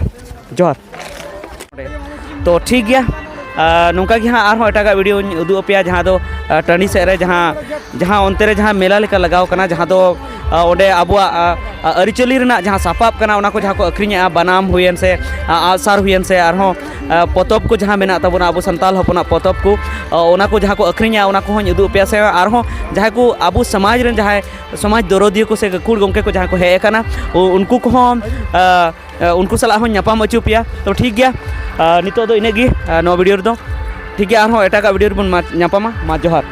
ᱡᱚᱦᱟᱨ᱾ ᱛᱚ ᱴᱷᱤᱠ ᱜᱮᱭᱟ, ᱟᱨ ᱱᱚᱝᱠᱟ ᱜᱮ ᱦᱟᱸᱜ ᱟᱨᱦᱚᱸ ᱮᱴᱟᱜᱟᱜ ᱵᱷᱤᱰᱤᱭᱳᱧ ᱩᱫᱩᱜ ᱟᱯᱮᱭᱟ, ᱡᱟᱦᱟᱸ ᱫᱚ, ᱟᱨ ᱴᱟᱺᱰᱤ ᱥᱮᱫ ᱨᱮ ᱡᱟᱦᱟᱸ, ᱡᱟᱦᱟᱸ ᱚᱱᱛᱮ ᱨᱮ ᱡᱟᱦᱟᱸ ᱢᱮᱞᱟ ᱞᱮᱠᱟ ᱞᱟᱜᱟᱣ ᱠᱟᱱᱟ, ᱡᱟᱦᱟᱸ ᱫᱚ, ᱚᱸᱰᱮ ᱟᱵᱚᱣᱟᱜ ᱟᱹᱨᱤᱪᱟᱹᱞᱤ ᱨᱮᱱᱟᱜ ᱡᱟᱦᱟᱸ ᱥᱟᱯᱟᱵ ᱠᱟᱱᱟ, ᱚᱱᱟ ᱠᱚ ᱡᱟᱦᱟᱸ ᱠᱚ ᱟᱹᱠᱷᱨᱤᱧᱮᱜᱼᱟ, ᱵᱟᱱᱟᱢ ᱦᱩᱭᱮᱱ ᱥᱮ ᱟᱜᱼᱥᱟᱨ ᱦᱩᱭᱮᱱ ᱥᱮ ᱟᱨᱦᱚᱸ ᱯᱚᱛᱚᱵ ᱠᱚ ᱡᱟᱦᱟᱸ ᱢᱮᱱᱟᱜ ᱛᱟᱵᱚᱱᱟ, ᱟᱵᱚ ᱥᱟᱱᱛᱟᱲ ᱦᱚᱯᱚᱱᱟᱜ ᱯᱚᱛᱚᱵ ᱠᱚ, ᱚᱱᱟ ᱠᱚ ᱡᱟᱦᱟᱸ ᱠᱚ ᱟᱹᱠᱷᱨᱤᱧᱟ, ᱚᱱᱟ ᱠᱚᱦᱚᱸᱧ ᱩᱫᱩᱜ ᱟᱯᱮᱭᱟ᱾ ᱥᱮ ᱟᱨᱦᱚᱸ ᱡᱟᱦᱟᱸᱭ ᱠᱚ ᱟᱵᱚ ᱥᱚᱢᱟᱡᱽ ᱨᱮᱱ ᱡᱟᱦᱟᱸᱭ ᱥᱚᱢᱟᱡᱽ ᱫᱚᱨᱚᱫᱤᱭᱟᱹ ᱠᱚ ᱥᱮ ᱜᱟᱹᱠᱷᱩᱲ ᱜᱚᱢᱠᱮ ᱠᱚ ᱡᱟᱦᱟᱸᱭ ᱠᱚ ᱦᱮᱡ ᱟᱠᱟᱱᱟ, ᱩᱱᱠᱩ ᱠᱚᱦᱚᱸ ᱩᱱᱠᱩ ᱥᱟᱞᱟᱜ ᱦᱚᱸᱧ ᱧᱟᱯᱟᱢ ᱦᱚᱪᱚ ᱯᱮᱭᱟ᱾ ᱛᱚ ᱴᱷᱤᱠ ᱜᱮᱭᱟ, ᱱᱤᱛᱚᱜ ᱫᱚ ᱤᱱᱟᱹᱜ ᱜᱮ ᱱᱚᱣᱟ ᱵᱷᱤᱰᱤᱭᱳ ᱨᱮᱫᱚ᱾ ᱴᱷᱤᱠ ᱜᱮᱭᱟ, ᱟᱨᱦᱚᱸ ᱮᱴᱟᱜᱟᱜ ᱵᱷᱤᱰᱤᱭᱳ ᱨᱮᱵᱚᱱ ᱧᱟᱯᱟᱢᱟ᱾ ᱢᱟ ᱡᱚᱦᱟᱨ᱾